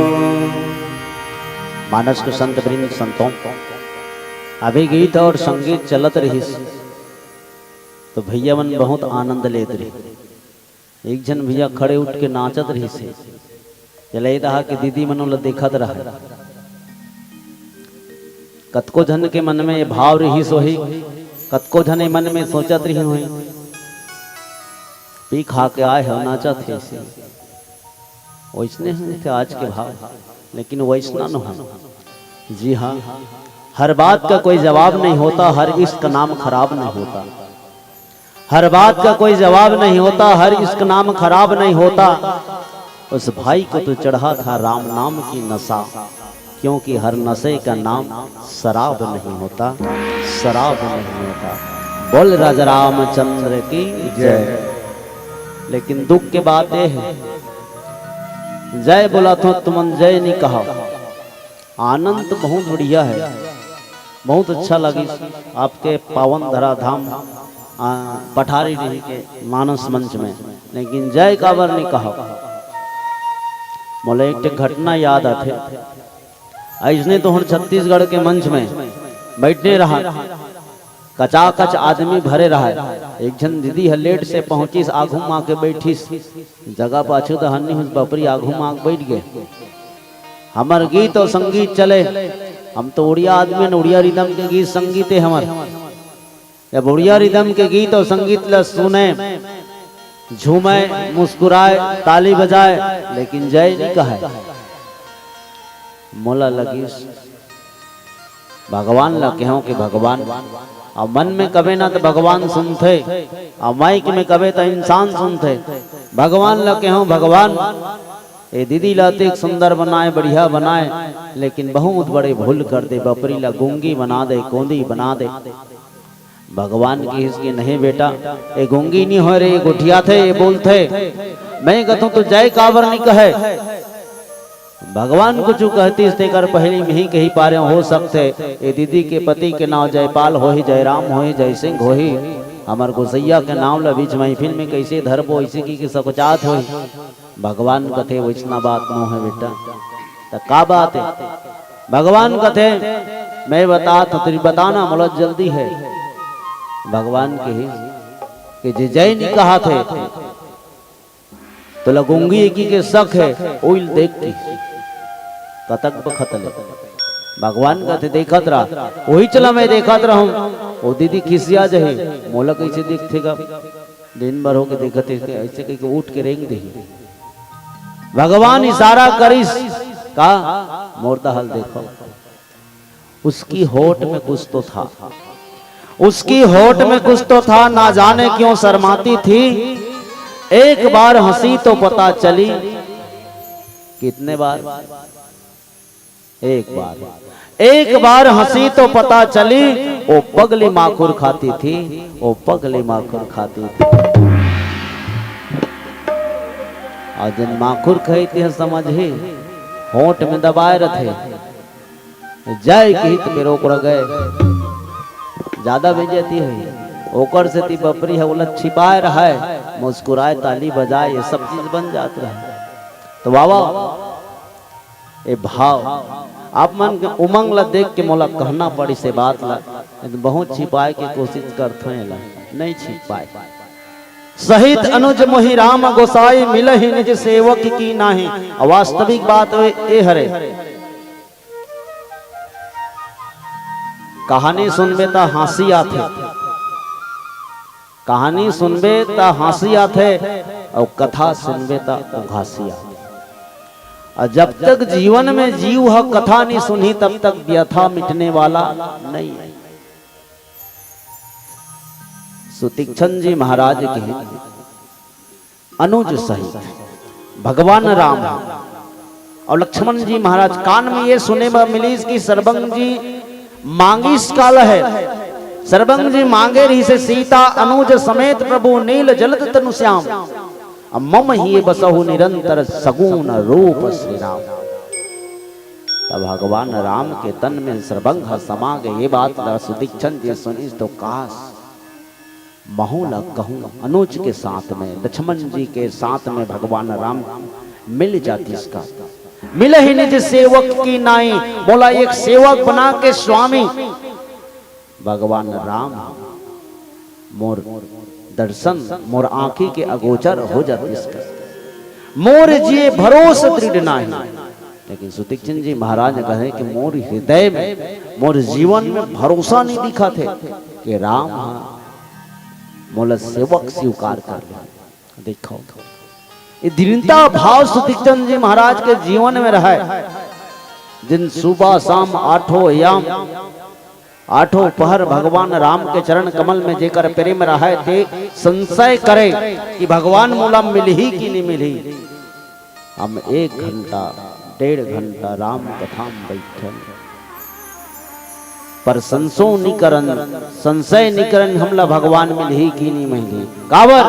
मानस के संत वृंद संतों, अभी गीत और संगीत चलत रहिस, तो भैया मन बहुत आनंद लेत रहिस। एक झन भैया खड़े उठ के नाचत रहिस हे। चले दहा के दीदी मन ओला देखत रहा। कतको झन के मन में ये भाव रहिस होही, कतको झन ये मन में सोचत रही होही, पी खा के आए हो, नाचत हे अइसे। वैसने होथे आज के भाव, लेकिन वैसना न हो। जी हाँ, हर बात का कोई जवाब नहीं होता, हर इश्क नाम खराब नहीं होता। हर बात का कोई जवाब नहीं होता, हर इश्क नाम खराब नहीं होता। उस भाई को तो चढ़ा था राम नाम की नशा, क्योंकि हर नशे का नाम शराब नहीं होता, शराब नहीं होता। बोल राजा रामचंद्र की जय। लेकिन दुख की बात यह है, जय बोला तो तुमन जय नहीं कहा। आनंद तो बहुत बढ़िया है, बहुत अच्छा लगिस आपके पावन धराधाम, आ, पठारी डीह के मानस मंच में, लेकिन जय काबर नहीं कहा। मोला एक ठे घटना याद आथे। अइसने तो हम छत्तीसगढ़ के मंच में बैठने रहा, कचाकच आदमी भरे रहा। एक झन दीदी ह लेट से पहुंचिस, आघू म आके बैठिस, जगह पाछू तो हन्नी हुस, बपरी आघू म आके बैठ गए। हमर गीत और संगीत चले, हम तो उड़िया आदमी न, उड़िया रिदम के गीत संगीत है हमर। जब उड़िया रिदम के गीत और संगीत ला सुने, झूमे, मुस्कुराए, ताली बजाए, लेकिन जय नहीं कहे। मोला लगिस भगवान ला कहेंव कि भगवान, अब मन में कबे ना तो भगवान सुनथे, अब माइक में कबे तो इंसान सुनथे। भगवान ला कहेंव, भगवान, ए दीदी ला अतेक सुंदर बनाए, बढ़िया बनाए, लेकिन बहुत बड़े भूल कर दे, बपरी ला गूंगी बना दे, कोंदी बना दे। भगवान किहिस कि नहीं बेटा, ए गूंगी नहीं होय रे, ए गोठियाथे, ए बोलथे। मैं कथंव तो जय काबर नहीं कहे। भगवान कुछु कहतिस तेकर पहिली में ही कही पारे हो सकथे। ए दीदी के पति के नाव जयपाल होही, जयराम होही, जयसिंह होही, हमर गोसैया के नाव ल बीच महफिल में कइसे धरबो, अइसे कहिके सकुचात होही। भगवान कथे, "वइसना बात नो हे बेटा।" त का बात हे? भगवान कथे, "मैं बतात हंव, तें बताना, मोला जल्दी हे।" भगवान कहिस कि जे जय नी कहत हे, तोला गूंगी एकी के शक हे, ओइल देख के। कतक बखत ले भगवान कथे, "देखत रह, ओही चला मैं देखत रहूं, ओ दीदी खिसिया जही, मोला कइसे देखथे गा?" दिन भर होके देखत हे, अइसे कहिके उठ के रेंग देही। भगवान इशारा करिस, "का? मोर डहर देखो।" उसकी होठ में कुछ तो था, उसकी होठ में कुछ तो था, ना जाने क्यों शर्माती थी। एक बार हंसी तो पता चली, कितने बार? एक बार, एक बार हंसी तो पता चली, ओ पगली माखुर खाती थी, ओ पगली माखुर खाती थी। अउ जेन माखुर खाई, तेह समझही, होठ में दबाए रथे, जय किही त फेर ओकरा गय, जादा बेइज्जती होही। ओकर सेती बपरी ह ओला छिपाए रहय, मुस्कुराए, ताली बजाए, ये सब चीज बन जात रहय। त वाह वाह, ए भाव, आप मन के उमंग ला देख के मोला कहना पड़िस ए बात ला, नहीं त बहुत छिपाए के कोशिश करथंव, एला नइ छिप पाए। सहित अनुज मोहि राम गोसाई, मिलहि निज सेवक की नाहीं। अउ वास्तविक बात ए, ए हरे, कहानी सुनबे त हांसी आथे, कहानी सुनबे त हांसी आथे, अउ कथा सुनबे त उघासी आथे। अउ जब तक जीवन में जीव ह कथा नइ सुनही, तब तक व्यथा मिटने वाला नइ हे। सुतीक्ष्ण जी महाराज के अनुज सहित भगवान राम अउ लक्ष्मण जी महाराज कान में ये सुने बर मिलिस कि सरबंग जी मांगिस काला हे। सरबंग जी मांगे रहिसे सीता अनुज समेत प्रभु नील जलद तनु श्याम। अब मम हिये बसहु निरंतर सगुन रूप श्री राम। तब भगवान राम के तन में सरबंग ह समा गे। ये बात ला सुतीक्षण जी सुनिस तो काश, महूं ला कहूं अनुज के साथ में, लक्ष्मण जी के साथ में भगवान राम मिल जातिस का। "मिलहि निज सेवक की नाई", मोला एक सेवक बना के स्वामी भगवान राम मोर दर्शन, मोर आंखी के अगोचर हो जातिस का। "मोर जिय भरोस दृढ़ नाही", लेकिन सुतीक्षण जी महाराज कहे कि मोर हृदय में, मोर जीवन में भरोसा नहीं दिखथे कि राम ह मोला सेवक स्वीकार कर ले। देखो, ये दृढ़ता भाव सुतीक्षण जी महाराज के जीवन में रहय। जिन सुबह शाम आठों याम, आठों पहर भगवान राम के चरण कमल में जेकर प्रेम रहय, ते संशय करे कि भगवान मोला मिलही कि नहीं मिलही। हम एक घंटा, डेढ़ घंटा राम कथा में बैठन, पर संसो निकरन, संशय निकरन, हमला भगवान मिलही कि नहीं मिलही। काबर?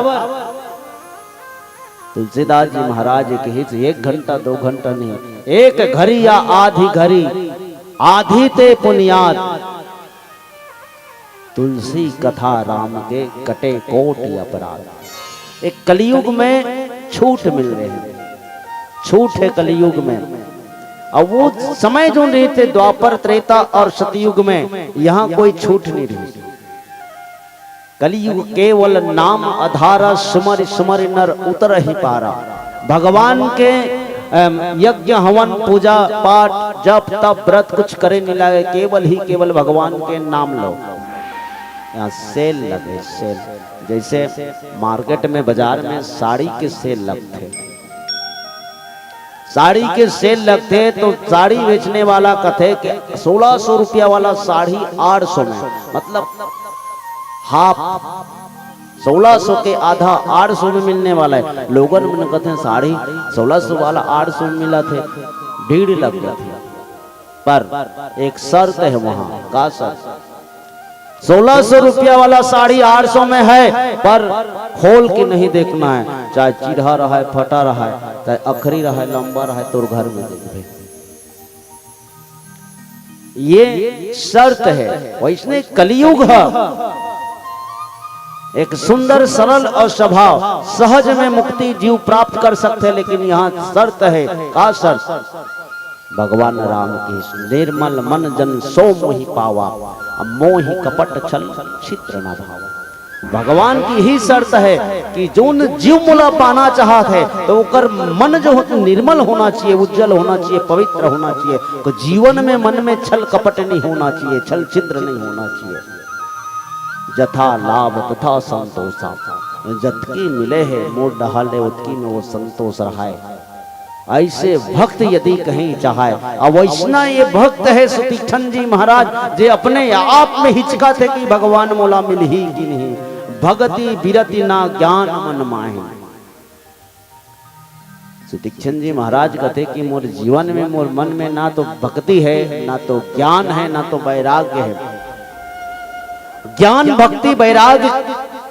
तुलसीदास जी महाराज कहिस, एक घंटा, दो घंटा नहीं, एक घड़ी या आधी घड़ी, आधी ते पुनियाद, तुलसी कथा राम के कटे कोटि अपराध। एक कलयुग में छूट मिल रहे हैं, छूट है कलयुग में। अब वो समय जो रहे थे द्वापर, त्रेता और सतयुग में, यहाँ कोई छूट नहीं रही। कलयुग केवल नाम आधारा, सुमरि सुमरि नर उतरहि पारा। भगवान के, अम, यज्ञ हवन, पूजा पाठ, जप तप, व्रत कुछ करे नहीं लागे, केवल ही केवल भगवान के नाम लो। यहाँ सेल लगे, सेल। जैसे मार्केट में, बाजार में साड़ी के सेल लगथे, साड़ी के सेल लगथे तो साड़ी बेचने वाला कथे कि सोलह सौ रुपया वाला साड़ी आठ सौ में, मतलब हाफ, सोलह सौ के आधा आठ सौ में मिलने वाला है। लोगन मन कथे साड़ी सोलह सौ वाला आठ सौ में मिलथे, भीड़ लग जाथे। पर एक शर्त है वहाँ, का शर्त? सोलह सौ रुपया वाला साड़ी आठ सौ में है, पर खोल के नहीं देखना है, चाहे चिरहा रहे, फटा रहे, चाहे अखरी रहे, लंबा रहे, तोर घर में देखबे। ये शर्त है। वैसने कलयुग है, एक सुंदर सरल और स्वभाव सहज में मुक्ति जीव प्राप्त कर सकते, लेकिन यहाँ शर्त है। का शर्त? भगवान राम की, "निर्मल मन जन सो मोहि पावा, अब मोहि कपट छल छिद्र न भावा।" भगवान की ही शर्त है कि जोन जीव मोला पाना चाहत है तो ओकर मन जो हो, निर्मल होना चाहिए, उज्जवल होना चाहिए, पवित्र होना चाहिए। तो जीवन में, मन में छल कपट नहीं होना चाहिए, छल छिद्र नहीं होना चाहिए। "जथा लाभ तथा संतोषा", जतकी मिले है मोर डहा ले, ओतकी में वो संतोष रहाय। ऐसे भक्त यदि कहीं चाहे, अब वैसना ये भक्त है सुतीक्षण जी महाराज, जे अपने आप में हिचकथे कि भगवान मोला मिलही कि नहीं। "भगति बिरति ना ज्ञान मन माही।" सुतीक्षण जी महाराज कथे कि मोर जीवन में, मोर मन में ना तो भक्ति है, ना तो ज्ञान है, ना तो वैराग्य है। ज्ञान, भक्ति, वैराग्य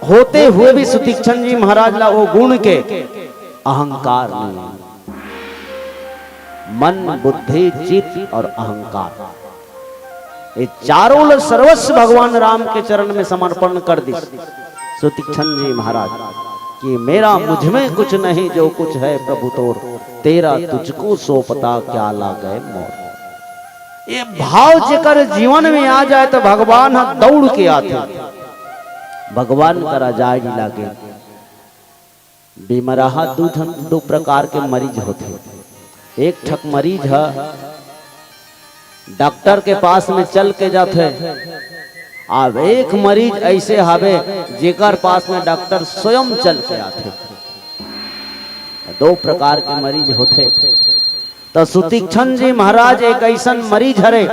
होते हुए भी सुतीक्षण जी महाराज ला वो गुण के अहंकार नहीं है। मन, बुद्धि, चित्त और अहंकार, ये चारों ल सर्वस्व भगवान राम के चरण में समर्पण कर दिस सुतीक्षण जी महाराज कि "मेरा मुझ में कुछ नहीं, जो कुछ है प्रभु तोर, तेरा तुझको सौंपता क्या लागे मोर।" ये भाव जेकर जीवन में आ जाए तो भगवान ह दौड़ के आथे, भगवान करा जाए नहीं लागे। बीमराहा दू ठन, दू प्रकार के मरीज होथे। एक ठक मरीज ह डॉक्टर के पास में चल के जाथे, अब एक मरीज ऐसे हवे जेकर पास में डॉक्टर स्वयं चल के आथे। दो प्रकार के मरीज होथे। त सुतीक्षण जी महाराज एक अइसन मरीज हरे,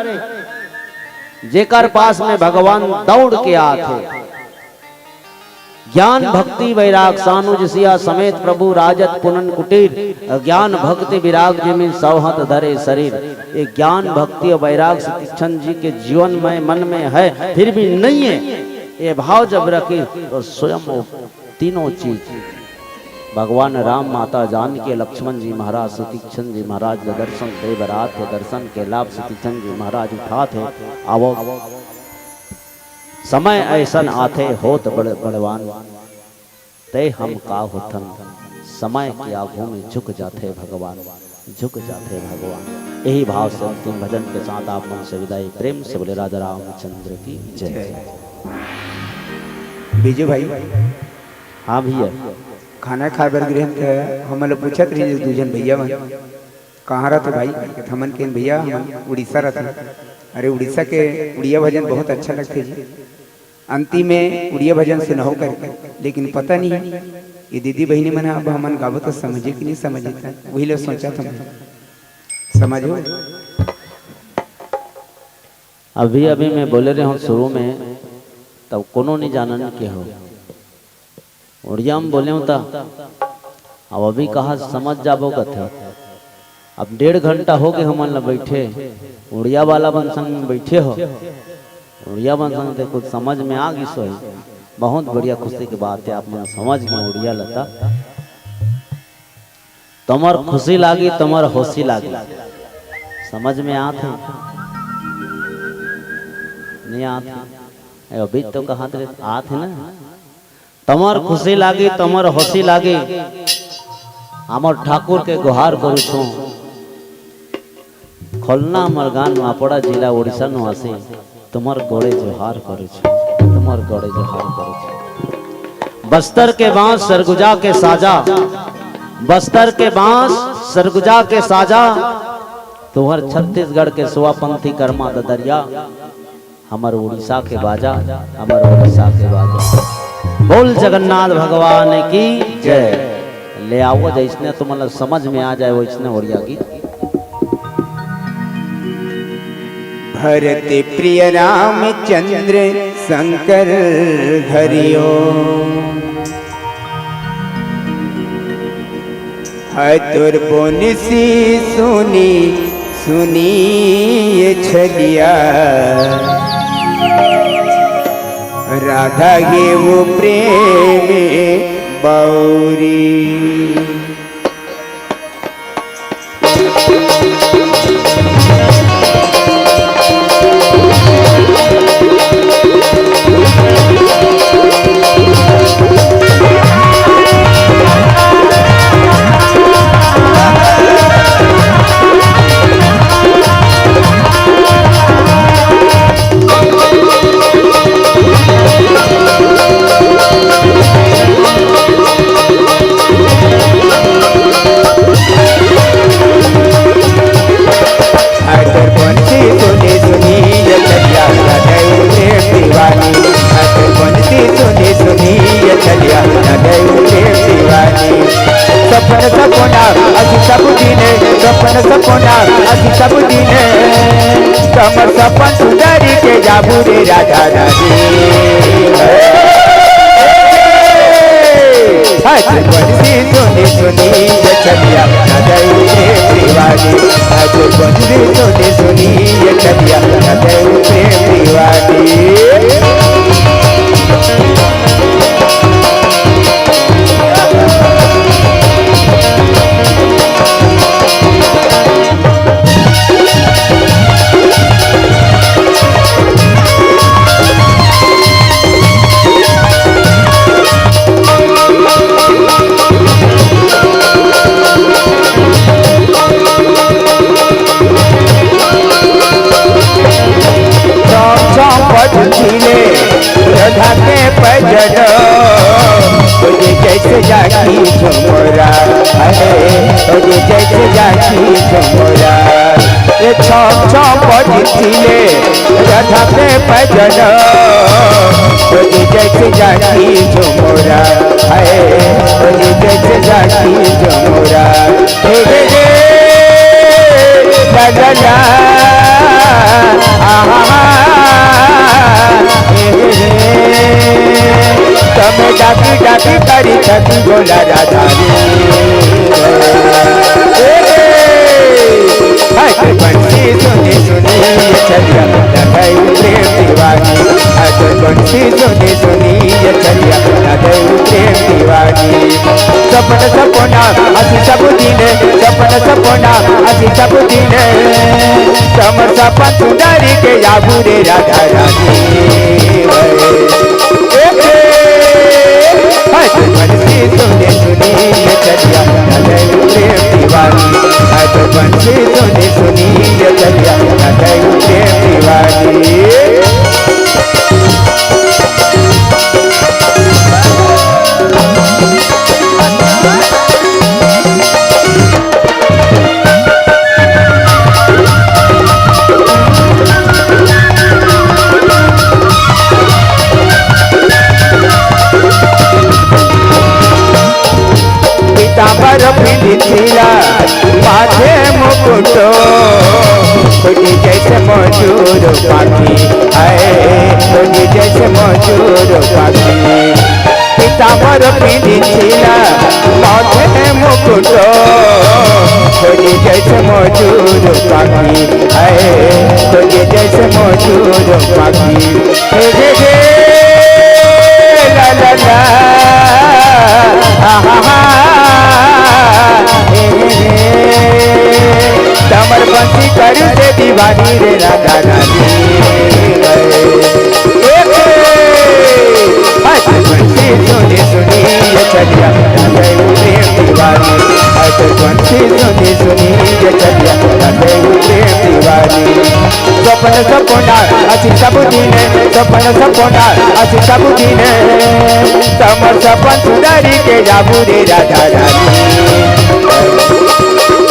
जेकर पास में भगवान दौड़ के आथे। ज्ञान भक्ति वैराग सानुज सिया समेत प्रभु राजत पुनन कुटीर। ज्ञान भक्ति विराग जिमिन सौहत धरे शरीर। ये ज्ञान भक्ति और वैराग सुतीक्षण जी के जीवन में, मन में है, फिर भी नहीं है। ये भाव जब रखे तो स्वयं वो तीनों चीज भगवान राम, माता जानकी, लक्ष्मण जी महाराज, सुतीक्षण जी महाराज ल दर्शन दे बर आत हे। दर्शन के लाभ सुतीक्षण जी महाराज उठात हे। आवो, समय ऐसन आथे होत बड़ बड़वान, तय हम का होथन, समय के आगू में झुक जाथे भगवान, झुक जाथे भगवान। यही भाव से अंतिम भजन के साथ आप मन से विदाई। प्रेम से बोले राधा रामचंद्र की जय। जय। बीजू भाई। हाँ भैया। खाना खाए बर गृहस्थ है, हमन ल पूछत रहिस दू झन भैया मन, "कहाँ रहते भाई?" हमन के, "भैया, हमन उड़ीसा रहते।" अरे, उड़ीसा के उड़िया भजन बहुत अच्छा लगथे जी। अंतिम में उड़िया भजन सुनाओ करके, लेकिन पता नहीं ये दीदी बहिनी मन ह अब हमन गाबो तो समझे कि नहीं समझे, त वही ल सोचत हन। समझो। अभी अभी मैं बोले रहे हूँ शुरू में, तब कोनो नहीं जानन के हो। उड़िया में बोले हूँ त अब अभी कहा समझ जाबो कथे। अब डेढ़ घंटा हो गए हमन ला बैठे, उड़िया वाला मन संग में बैठे हो, उड़िया मन संग ते कुछ समझ में आ गिस होही। बहुत बढ़िया, खुशी की बात है, आप मन समझ गए उड़िया लता। तुम्हर खुशी लागी, तुम्हर होशी लागी, समझ में आत है, नहीं आत है? ए, अभी तो कहा थे, आत है ना? तुम्हर खुशी लागी, तुम्हर होशी लागी, हमर ठाकुर के गुहार करू छो। खोलना हमर गान मापड़ा जिला उड़ीसा निवासी, तुम्हर गोड़े जोहार करू छो, तुम्हर गोड़े जोहार करू छो। बस्तर के बांस सरगुजा के साजा, बस्तर के बांस सरगुजा के साजा, तुम्हर छत्तीसगढ़ के सुवापंथी कर्मा ददरिया, हमर उड़ीसा के बाजा, हमर उड़ीसा के बाजा। बोल जगन्नाथ भगवान की जय। ले आओ, जैसने तुमन ला समझ में आ जाए, वैसने उड़िया गीत। भरत प्रिय रामचंद्र शंकर हरिओ। हाय तोर बोनसी सुनी, सुनी ये छलिया, राधा हे वो प्रेम बौरी। अगर बंसी सुनी सुनी ये छलिया, राधा प्रेम दीवानी। अगर बंसी सुनी सुनी ये छलिया, राधा प्रेम दीवानी। सपन सपना असी सब दिन, सपन सपना असी सब दिन, कमर सपन सुंदरी के जाबू रे राधा रानी। आज बंसी सुनी सुनी ये छलिया, राधा प्रेम दीवानी। आज बंसी सुनी सुनी ये छलिया, राधा प्रेम दीवानी। चम चम बजती ले राधा के पैजन, ओ जी जैसे जागी झुमरा, अरे ओ जी जैसे जागी झुमरा। ये छम छम बजती ले राधा के पैजन, ओ जी जैसे जागी झुमरा, अरे ओ जी जैसे जागी झुमरा। हे रे रे, ला ला ला, आहा, हे रे रे। तमे डाकी डाकी करी थकी बोला राधा रे। हे रे। हाय बंसी सुनी सुनी ये छलिया, राधा प्रेम दीवानी। हाय बंसी सुनी सुनी ये छलिया, राधा प्रेम दीवानी। सपन सपना आसी सब दिन, सपन सपना आसी सब दिन, तमर सपन सुंदरी के आबू रे राधा रानी। ए, ए, हाय तो बंसी सुनी सुनी ये चलिया, राधा प्रेम दीवानी। हाय तो बंसी सुनी सुनी ये चलिया, राधा प्रेम दीवानी। पीतांबर पिंधिथिला माथे मुकुटो, फूटी जैसे मजूर पाखी, हाय, फूटी जैसे मजूर पाखी। पीतांबर पिंधिथिला माथे मुकुटो, फूटी जैसे मजूर पाखी, हाय, फूटी जैसे मजूर पाखी। हे रे रे, ला ला ला, हा हा हा, हे रे रे। तमर बंसी करू से दीवानी रे राधा रानी। ए, ए, हाय बंसी सुनी सुनी ये चलिया, राधा प्रेम दीवानी। हाय बंसी सुनी सुनी ये चलिया, राधा प्रेम दीवानी। सपन सपना आसी सब दिन, सपन सपना आसी सब दिन, तमर सपन सुंदरी के आबू रे राधा रानी।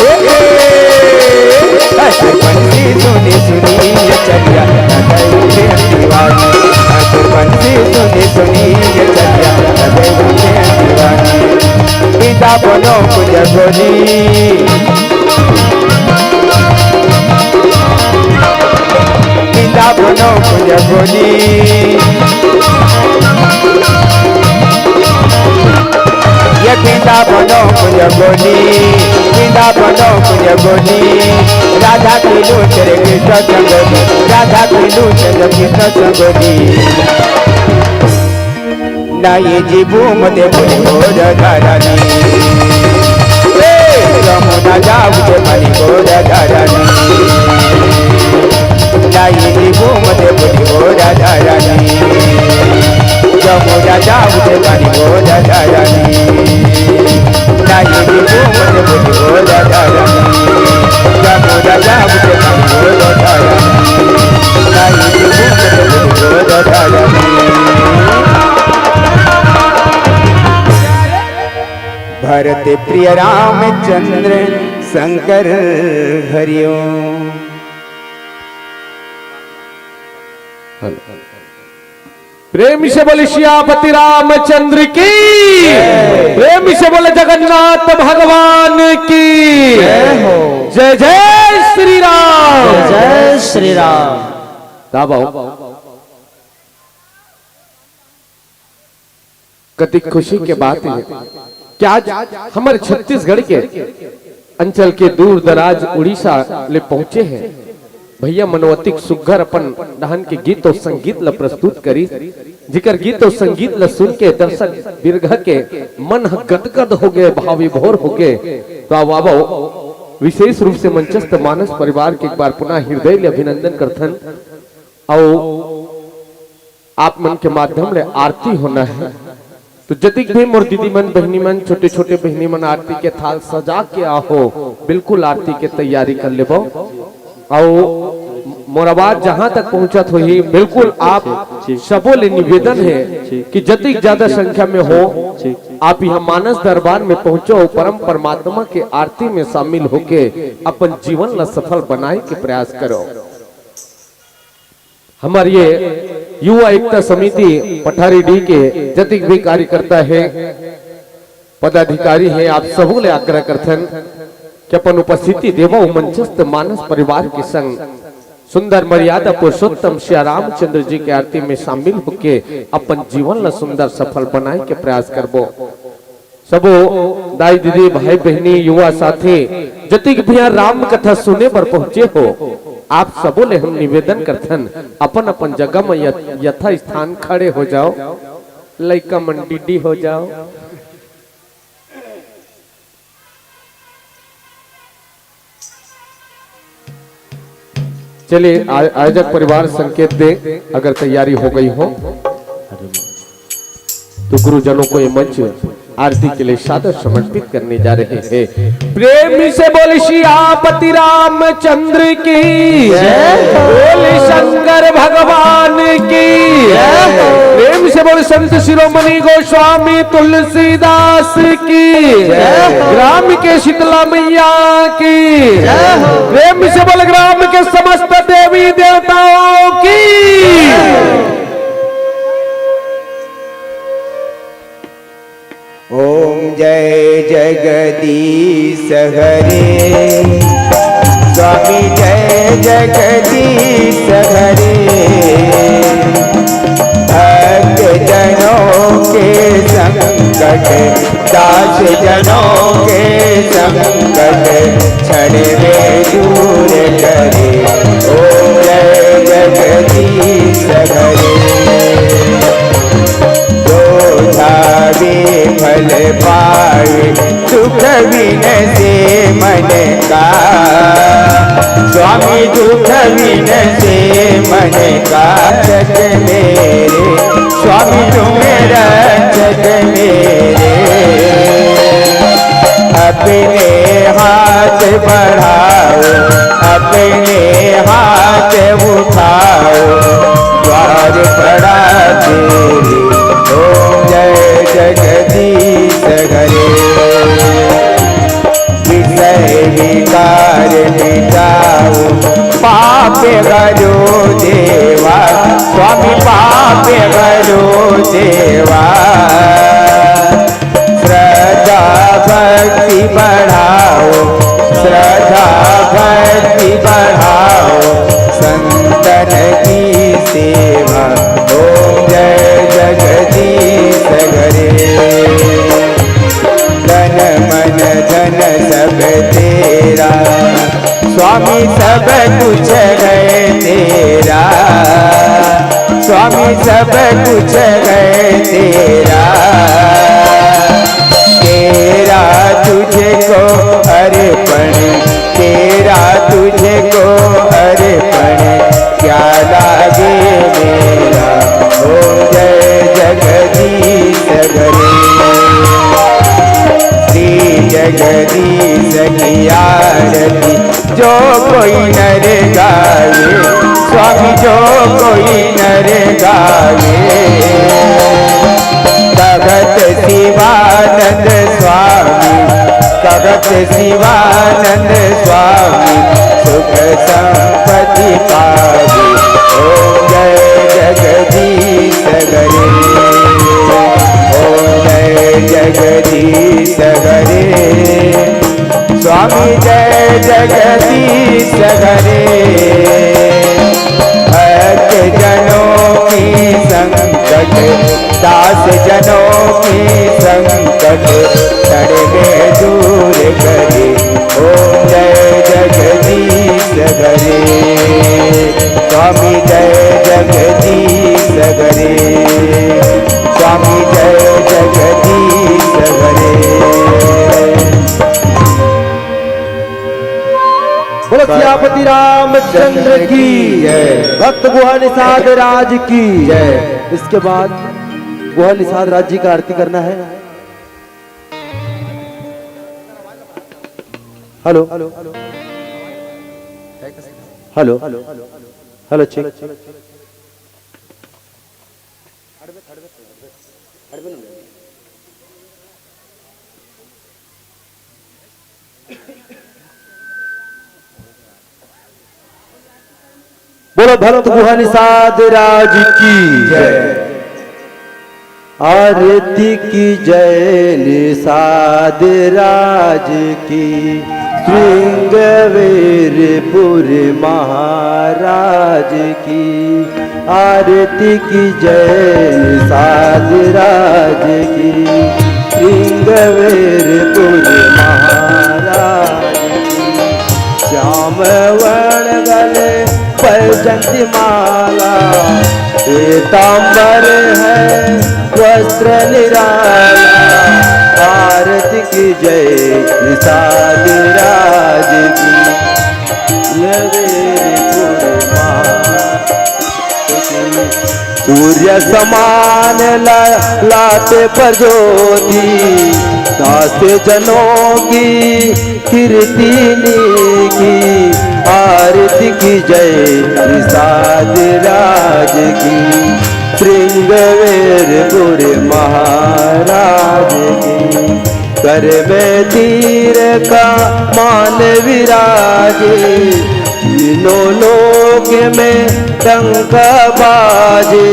ए, ए, हाय बंसी सुनी सुनी ये चलिया, राधा प्रेम दीवानी। हाय बंसी सुनी सुनी ये चलिया, राधा प्रेम दीवानी। वृंदावनो कुंज गोरी, वृंदावनो कुंज गोरी। ये वृंदावनो कुंज गोरी, वृंदावनो कुंज गोरी। राधा खेलू चंद्र कृष्ण संगोरी, राधा खेलू चंद्र कृष्ण संगोरी। नाई जीबू मोते बोली हो राधा रानी। ए, यमुना जाऊ से पानी हो राधा रानी। नाई जीबू मोते बोली हो राधा रानी। यमुना जाऊ से पानी हो राधा रानी। नाई जीबू मोते बोली हो राधा रानी। यमुना जाऊ से पानी हो राधा रानी। नाई जीबू मोते बोली हो राधा रानी। भरत प्रिय रामचंद्र शंकर हरिओम। प्रेम से बोले सियापति रामचंद्र की। प्रेम से बोले जगन्नाथ भगवान की। जय हो। जय जय श्री राम। जय जय श्री राम। दाबो। कतिक खुशी के बात हे कि आज हमर छत्तीसगढ़ के अंचल के दूर दराज उड़ीसा ले पहुंचे हे भैया मनोवतिक सुग्घर अपन डहन के गीत अउ संगीत ल प्रस्तुत करिस, जेकर गीत अउ संगीत ल सुन के दर्शक बिरघा के मन ह गदगद हो गे, भाव विभोर हो गे। त आवो, विशेष रूप से मंचस्थ मानस परिवार के एक बार पुनः हृदय ले अभिनंदन करथन। अउ आप मन के माध्यम ले आरती होना हे। तो जतिक भी मोर दीदी मन, बहिनी मन, छोटे-छोटे बहिनी मन आरती के थाल सजा के आहो, बिल्कुल आरती के तैयारी कर लेबो। अउ मोर आवाज जहां तक पहुंचत होही, बिल्कुल आप सबो ले निवेदन हे कि जतिक ज्यादा संख्या में हो, आप यहां मानस दरबार में पहुंचो, परम परमात्मा के आरती में शामिल होके अपन जीवन ला सफल बनाए के प्रयास करो। हमर ये युवा एकता समिति पठारी डी के जतिक भी कार्यकर्ता हे, पदाधिकारी हे, आप सबो ले आग्रह करथन कि अपन उपस्थिति देवव अउ मंचस्थ मानस परिवार के संग सुंदर मर्यादा पुरुषोत्तम सिया रामचंद्र जी के आरती में शामिल होके अपन जीवन ला सुंदर सफल बनाए के प्रयास करबो। सबो दाई दीदी, भाई बहिनी, युवा साथी, जतिक भी यहाँ राम कथा सुने बर पहुंचे हो, आप सबो ले हम निवेदन करथन, अपन अपन जगह में यथ-, यथा स्थान खड़े हो जाओ, लइका मन डिड्डी हो जाओ। चलिए, आ-, आयोजक परिवार संकेत दे, अगर तैयारी हो गई हो, तो गुरुजनों को ये मंच आरती के लिए सादर समर्पित करने जा रहे हैं। प्रेम से बोल सियापति रामचंद्र की, बोल शंकर भगवान की, प्रेम से बोल संत शिरोमणि गोस्वामी तुलसीदास की, ग्राम के शीतला मैया की, प्रेम से बोल ग्राम के समस्त देवी देवताओं की। ओम जय जगदीश हरे, स्वामी जय जगदीश हरे। भक्त जनों के संकट, दास जनों के संकट, क्षण में दूर करे। ओम जय जगदीश हरे। जो ध्यावे फल पावे, दुख विनसे मन का। स्वामी दुख विनसे मन का, रक्षक मेरे, स्वामी तुम रक्षक मेरे। अपने हाथ बढ़ाओ, अपने हाथ उठाओ, द्वार पड़ा तेरे, ओम जय जगदीश हरे। विषय विकार मिटाओ, पाप हरो देवा, स्वामी पाप हरो देवा। श्रद्धा भक्ति बढ़ाओ, श्रद्धा भक्ति बढ़ाओ, संतन की सेवा। ओम जय जगदीश हरे। तन मन धन सब तेरा, स्वामी सब कुछ है तेरा, स्वामी सब कुछ है तेरा। तेरा तुझको अर्पण, तेरा तुझको अर्पण, क्या लागे मेरा। ओम जय जगदीश हरे। श्री जगदीश की आरती जो कोई नर गावे, स्वामी जो कोई नर गावे। भगत शिवानंद स्वामी, भगत शिवानंद स्वामी, सुख संपत्ति पावे। ओम जय जगदीश हरे, ओम जय जगदीश हरे, स्वामी जय जगदीश हरे। भक्त जनों की संकट, दास जनों की संकट, क्षण में दूर करे। ओम जय जगदीश हरे, स्वामी जय जगदीश हरे, स्वामी जय जगदीश हरे। बोलो सियापति रामचंद्र की जय। भक्त गुहा निषाद राज की जय। इसके बाद गुहा निषाद राज जी का आरती करना है। Hello, hello, hello, check. बोलो भक्त गुहा निषाद राज की जय। आरती की जय निषाद राज की, श्रृंगवीरपुर महाराज की। आरती की जय निषाद राज की, श्रृंगवीरपुर महाराज की। श्याम वर्ण गले वैजंती माला, पीतांबर है वस्त्र निराला। आरती की जय निषाद राज की। सूर्य समान ला-, लाते पर ज्योति, दास जनों की कीर्ति की। आरती की जय निषाद राज की, श्रृंगवीरपुर महाराज की। कर में तीर का मान विराजे, तीनों लोक में डंका बाजे।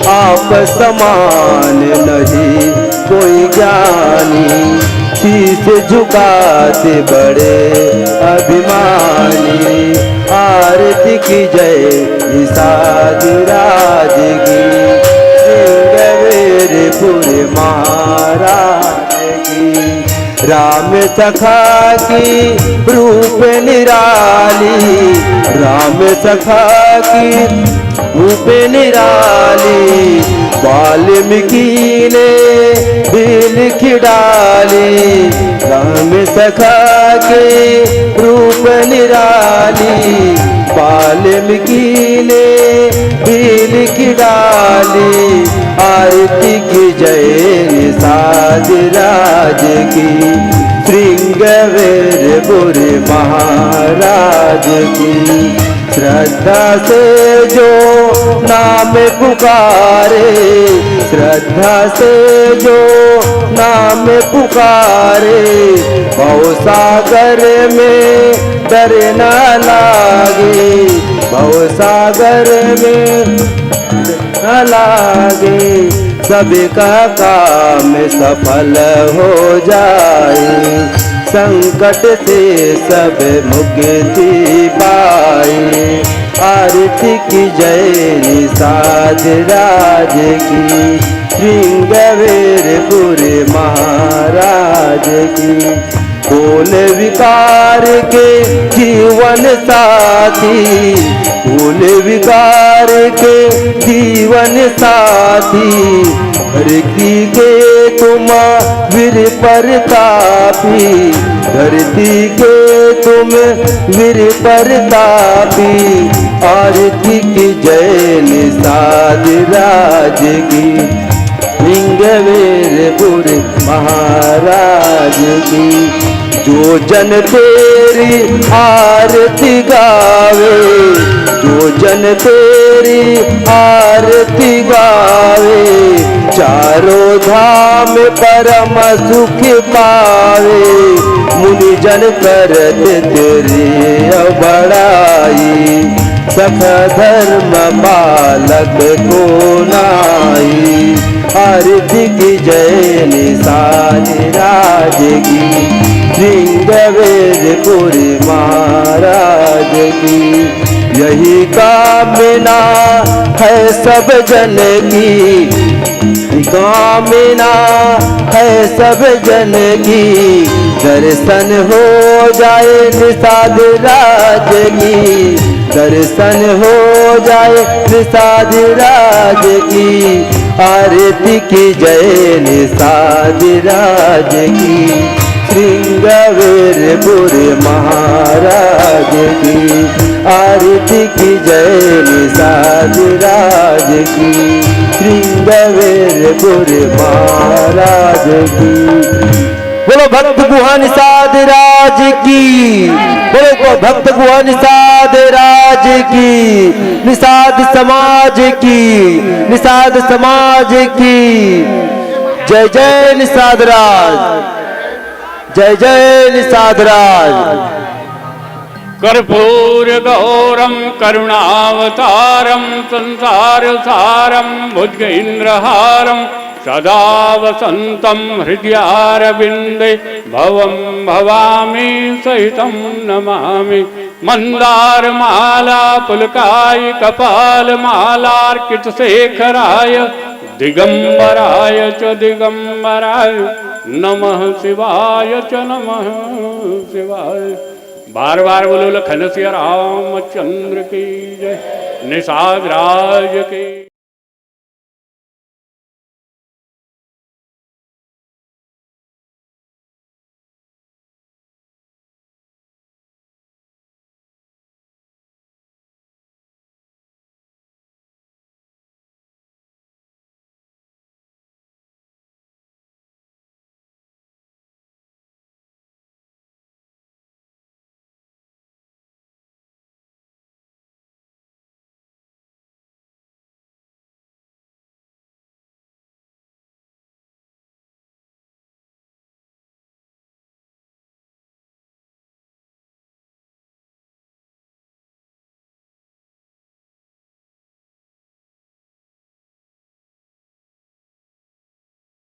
आप समान नहीं कोई ज्ञानी, शीश झुकाते बड़े अभिमानी। आरती की जय निषाद राज की, श्रृंगवीरपुर महाराज की। राम सखा की रूप निराली, राम सखा की रूप निराली। वाल्मीकि ने भील की डाली, राम सखा के रूप निराली। वाल्मीकि ने भील की डाली, आरती की जय निषाद राज की, श्रृंगवीरपुर महाराज की। श्रद्धा से जो नाम पुकारे, श्रद्धा से जो नाम पुकारे, भवसागर में डर न लागे, भवसागर में न लागे। सबका काम सफल हो जाए, संकट से सब मुक्ति पाए। आरती की जय निषाद राज की, श्रृंगवीरपुर महाराज की। कौन विकार के जीवन साथी, कौन विकार के जीवन साथी। धरती के तुम वीर प्रतापी, धरती के तुम वीर प्रतापी। आरती की जय निषाद राज की, श्रृंगवीरपुर महाराज की। जो जन तेरी आरती गावे, जो जन तेरी आरती गावे, चारों धाम परम सुख पावे। मुनि जन करत तेरी बड़ाई, सख धर्म पालक को नाई। आरती की जय निषाद राज की, श्रृंगवीरपुर महाराज की। यही कामना है सब जन की, कामना है सब जन की। दर्शन हो जाए निषाद राज की, दर्शन हो जाए निषाद राज की। आरती की जय निषाद राज की, श्रृंगवीरपुर महाराज की। आरती की जय निषाद राज की, श्रृंगवीरपुर महाराज की। बोलो भक्त गुहा निषाद राज की, बोलो भक्त गुहा निषाद राज की, निषाद समाज की, निषाद समाज की। जय जय निषाद राज, जय जय निषाद राज। कर्पूर गौरम करुणावतारम संसार सारम भुजगेंद्रहारम सदा वसंतम हृदयारविंदे भवम भवामी सहितम नमामि। मंदार माला पुलकाय कपाल मालार्कित शेखराय दिगंबराय च दिगंबराय नमः शिवाय च नमः शिवाय। बार बार बोलो लखन सिया रामचंद्र की जय, निषाद राज की।